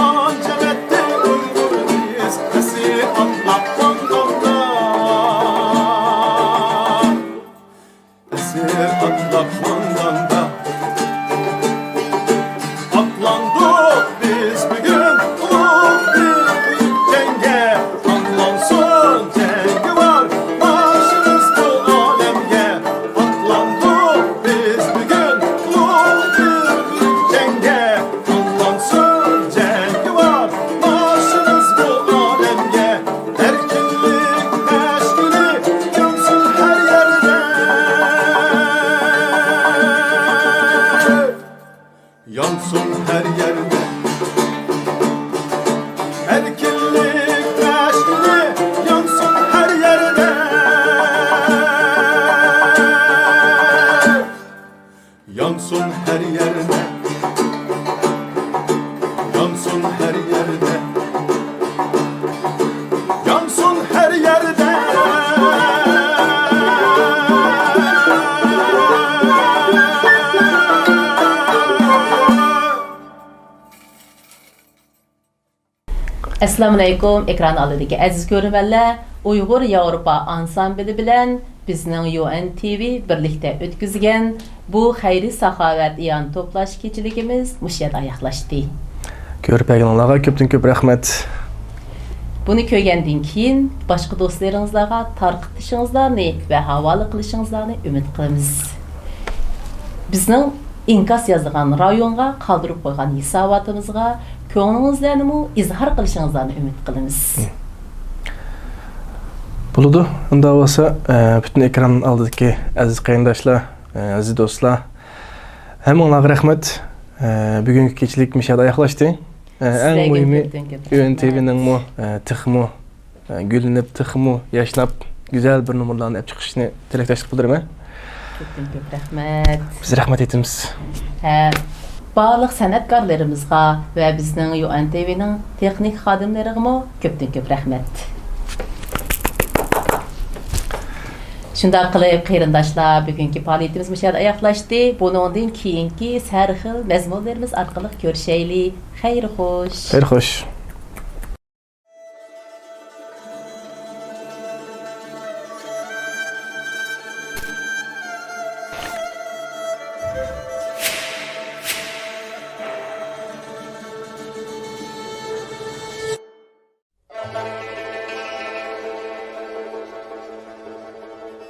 ئانچە بەتتە ئۇيغۇر بىز. ئەسىر ئاتلاپ ماڭغاندا، ئەسىر ئاتلاپ ماڭغاندا، ئاتلاندۇق بىز بۈگۈن ئۇلۇغ بىر جەڭگە. ئاتلانسۇن جەڭگىۋار باشىمىز بۇ ئالەمگە. ئاتلاندۇق بىز بۈگۈن ئۇلۇغ بىر جەڭگە. ئاتلانسۇن جەڭگىۋار باشىمىز بۇ ئالەمگە. ئەركىنلىك مەشئىلى يانسۇن ھەر يەردە. يانسۇن ھەر يەردە. ئەركىنلىك مەشئىلى يانسۇن ھەر يەردە. يانسۇن ھەر يەردە. يانسۇن ھەر يەردە. يانسۇن ھەر يەردە. ئەسسالامۇئەلەيكۇم، ئېكران ئالدىدىكى ئەزىز كۆرۈرمەنلەر، ئۇيغۇر ياۋروپا ئانسامبىلى بىلەن بىزنىڭ يۇ ئېن تى ۋى بىرلىكتە ئۆتكۈزگەن بۇ خەيرىي ساخاۋەت ئىئانە توپلاش كېچىلىكىمىز مۇشۇ يەردە ئاياغلاشتى. كۆرۈپ بەرگىنىڭلارغا كۆپتىن كۆپ رەھمەت. بۇنى كۆرگەندىن كېيىن باشقا دوستلىرىڭىزلارغا تارقىتىشىڭىزلارنى ۋە ھاۋالە قىلىشىڭىزلارنى ئۈمىد قىلىمىز. بىزنىڭ ئىنكاس يازىدىغان رايونغا قالدۇرۇپ قويغان ھېساباتىمىزغا كۆڭلىڭىزلەرنىمۇ ئىزھار قىلىشىڭىزلارنى ئۈمىد قىلىمىز. بولىدۇ. ئۇنداق بولسا، ئە، پۈتۈن ئېكران ئالدىدىكى ئەزىز قېرىنداشلار، ئە، ئەزىز دوستلار، ھەممىڭلارغا رەھمەت. ئە، بۈگۈنكى كېچىلىك مۇشۇ يەردە ئاياغلاشتى. ئە، ئەڭ سىزلەرگە مۇھىمى، كۆپتىن كۆپ يۇ ئېن تى ۋىنىڭمۇ، رەھمەت. ئە، تېخىمۇ، ئە، گۈللىنىپ، تېخىمۇ ياشناپ، گۈزەل بىر نومۇرلارنى ئېلىپ چىقىشىنى تىلەكداشلىق بىلدۈرىمەن. كۆپتىن كۆپ رەھمەت. بىز رەھمەت ئېيتىمىز. ھە، بارلىق سەنئەتكارلىرىمىزغا ۋە بىزنىڭ يۇ ئېن تى ۋىنىڭ تېخنىك خادىملىرىغىمۇ كۆپتىن كۆپ رەھمەت. شۇنداق قىلىپ، قېرىنداشلار، بۈگۈنكى پائالىيىتىمىز مۇشۇ يەردە ئاياغلاشتى. بۇنىڭدىن كېيىنكى ھەر خىل مەزمۇنلىرىمىز ئارقىلىق كۆرۈشەيلى. خەير خوش. خەير خوش.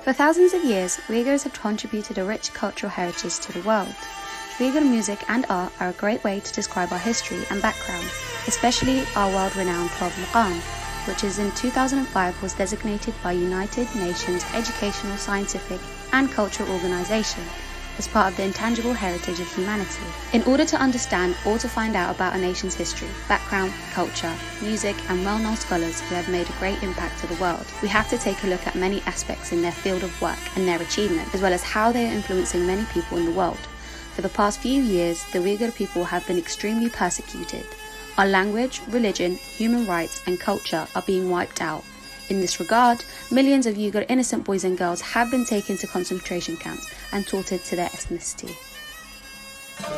For thousands of years, Uyghurs have contributed a rich cultural heritage to the world. Uyghur music and art are a great way to describe our history and background, especially our world-renowned twelve Maqam, which is in two thousand five was designated by United Nations Educational, Scientific and Cultural Organization as part of the intangible heritage of humanity. In order to understand or to find out about a nation's history, background, culture, music, and well-known scholars who have made a great impact to the world, we have to take a look at many aspects in their field of work and their achievement, as well as how they are influencing many people in the world. For the past few years, the Uyghur people have been extremely persecuted. Our language, religion, human rights, and culture are being wiped out. In this regard, millions of Uyghur innocent boys and girls have been taken to concentration camps and tortured to their ethnicity.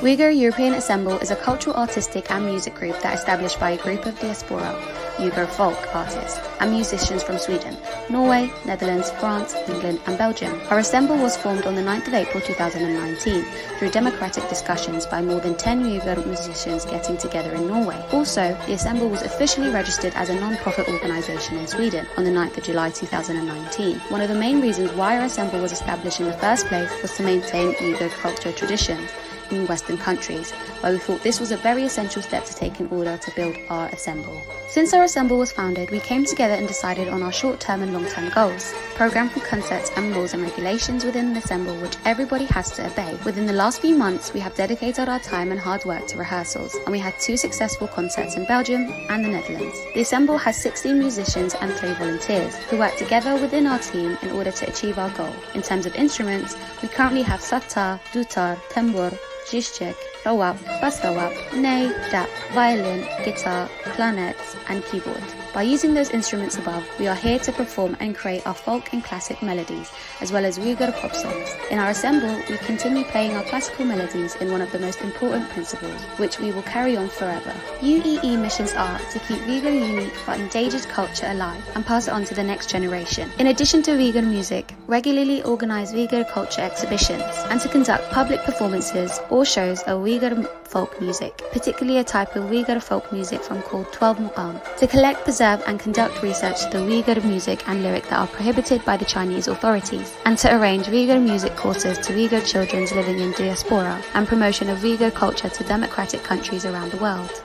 Uyghur European Ensemble is a cultural, artistic, and music group that established by a group of diaspora Uyghur folk artists and musicians from Sweden, Norway, Netherlands, France, England, and Belgium. Our ensemble was formed on the ninth of April two thousand nineteen through democratic discussions by more than ten Uyghur musicians getting together in Norway. Also, the ensemble was officially registered as a non-profit organisation in Sweden on the ninth of July two thousand nineteen. One of the main reasons why our ensemble was established in the first place was to maintain Uyghur culture traditions in Western countries, where we thought this was a very essential step to take in order to build our ensemble. Since our ensemble was founded, we came together and decided on our short-term and long-term goals, program for concerts and rules and regulations within the ensemble which everybody has to obey. Within the last few months, we have dedicated our time and hard work to rehearsals, and we had two successful concerts in Belgium and the Netherlands. The ensemble has sixteen musicians and three volunteers who work together within our team in order to achieve our goal. In terms of instruments, we currently have satar, dutar, tambur, zhizhchik, rawap, bass rawap, ney, dap, violin, guitar, clarinets, and keyboard. By using those instruments above, we are here to perform and create our folk and classic melodies, as well as Uyghur pop songs. In our ensemble, we continue playing our classical melodies in one of the most important principles, which we will carry on forever. U E E missions are to keep Uyghur unique but endangered culture alive and pass it on to the next generation. In addition to Uyghur music, regularly organize Uyghur culture exhibitions and to conduct public performances or shows of Uyghur folk music, particularly a type of Uyghur folk music form called twelve Maqam, to collect, preserve, and conduct research to the Uyghur music and lyric that are prohibited by the Chinese authorities, and to arrange Uyghur music courses to Uyghur children living in diaspora and promotion of Uyghur culture to democratic countries around the world.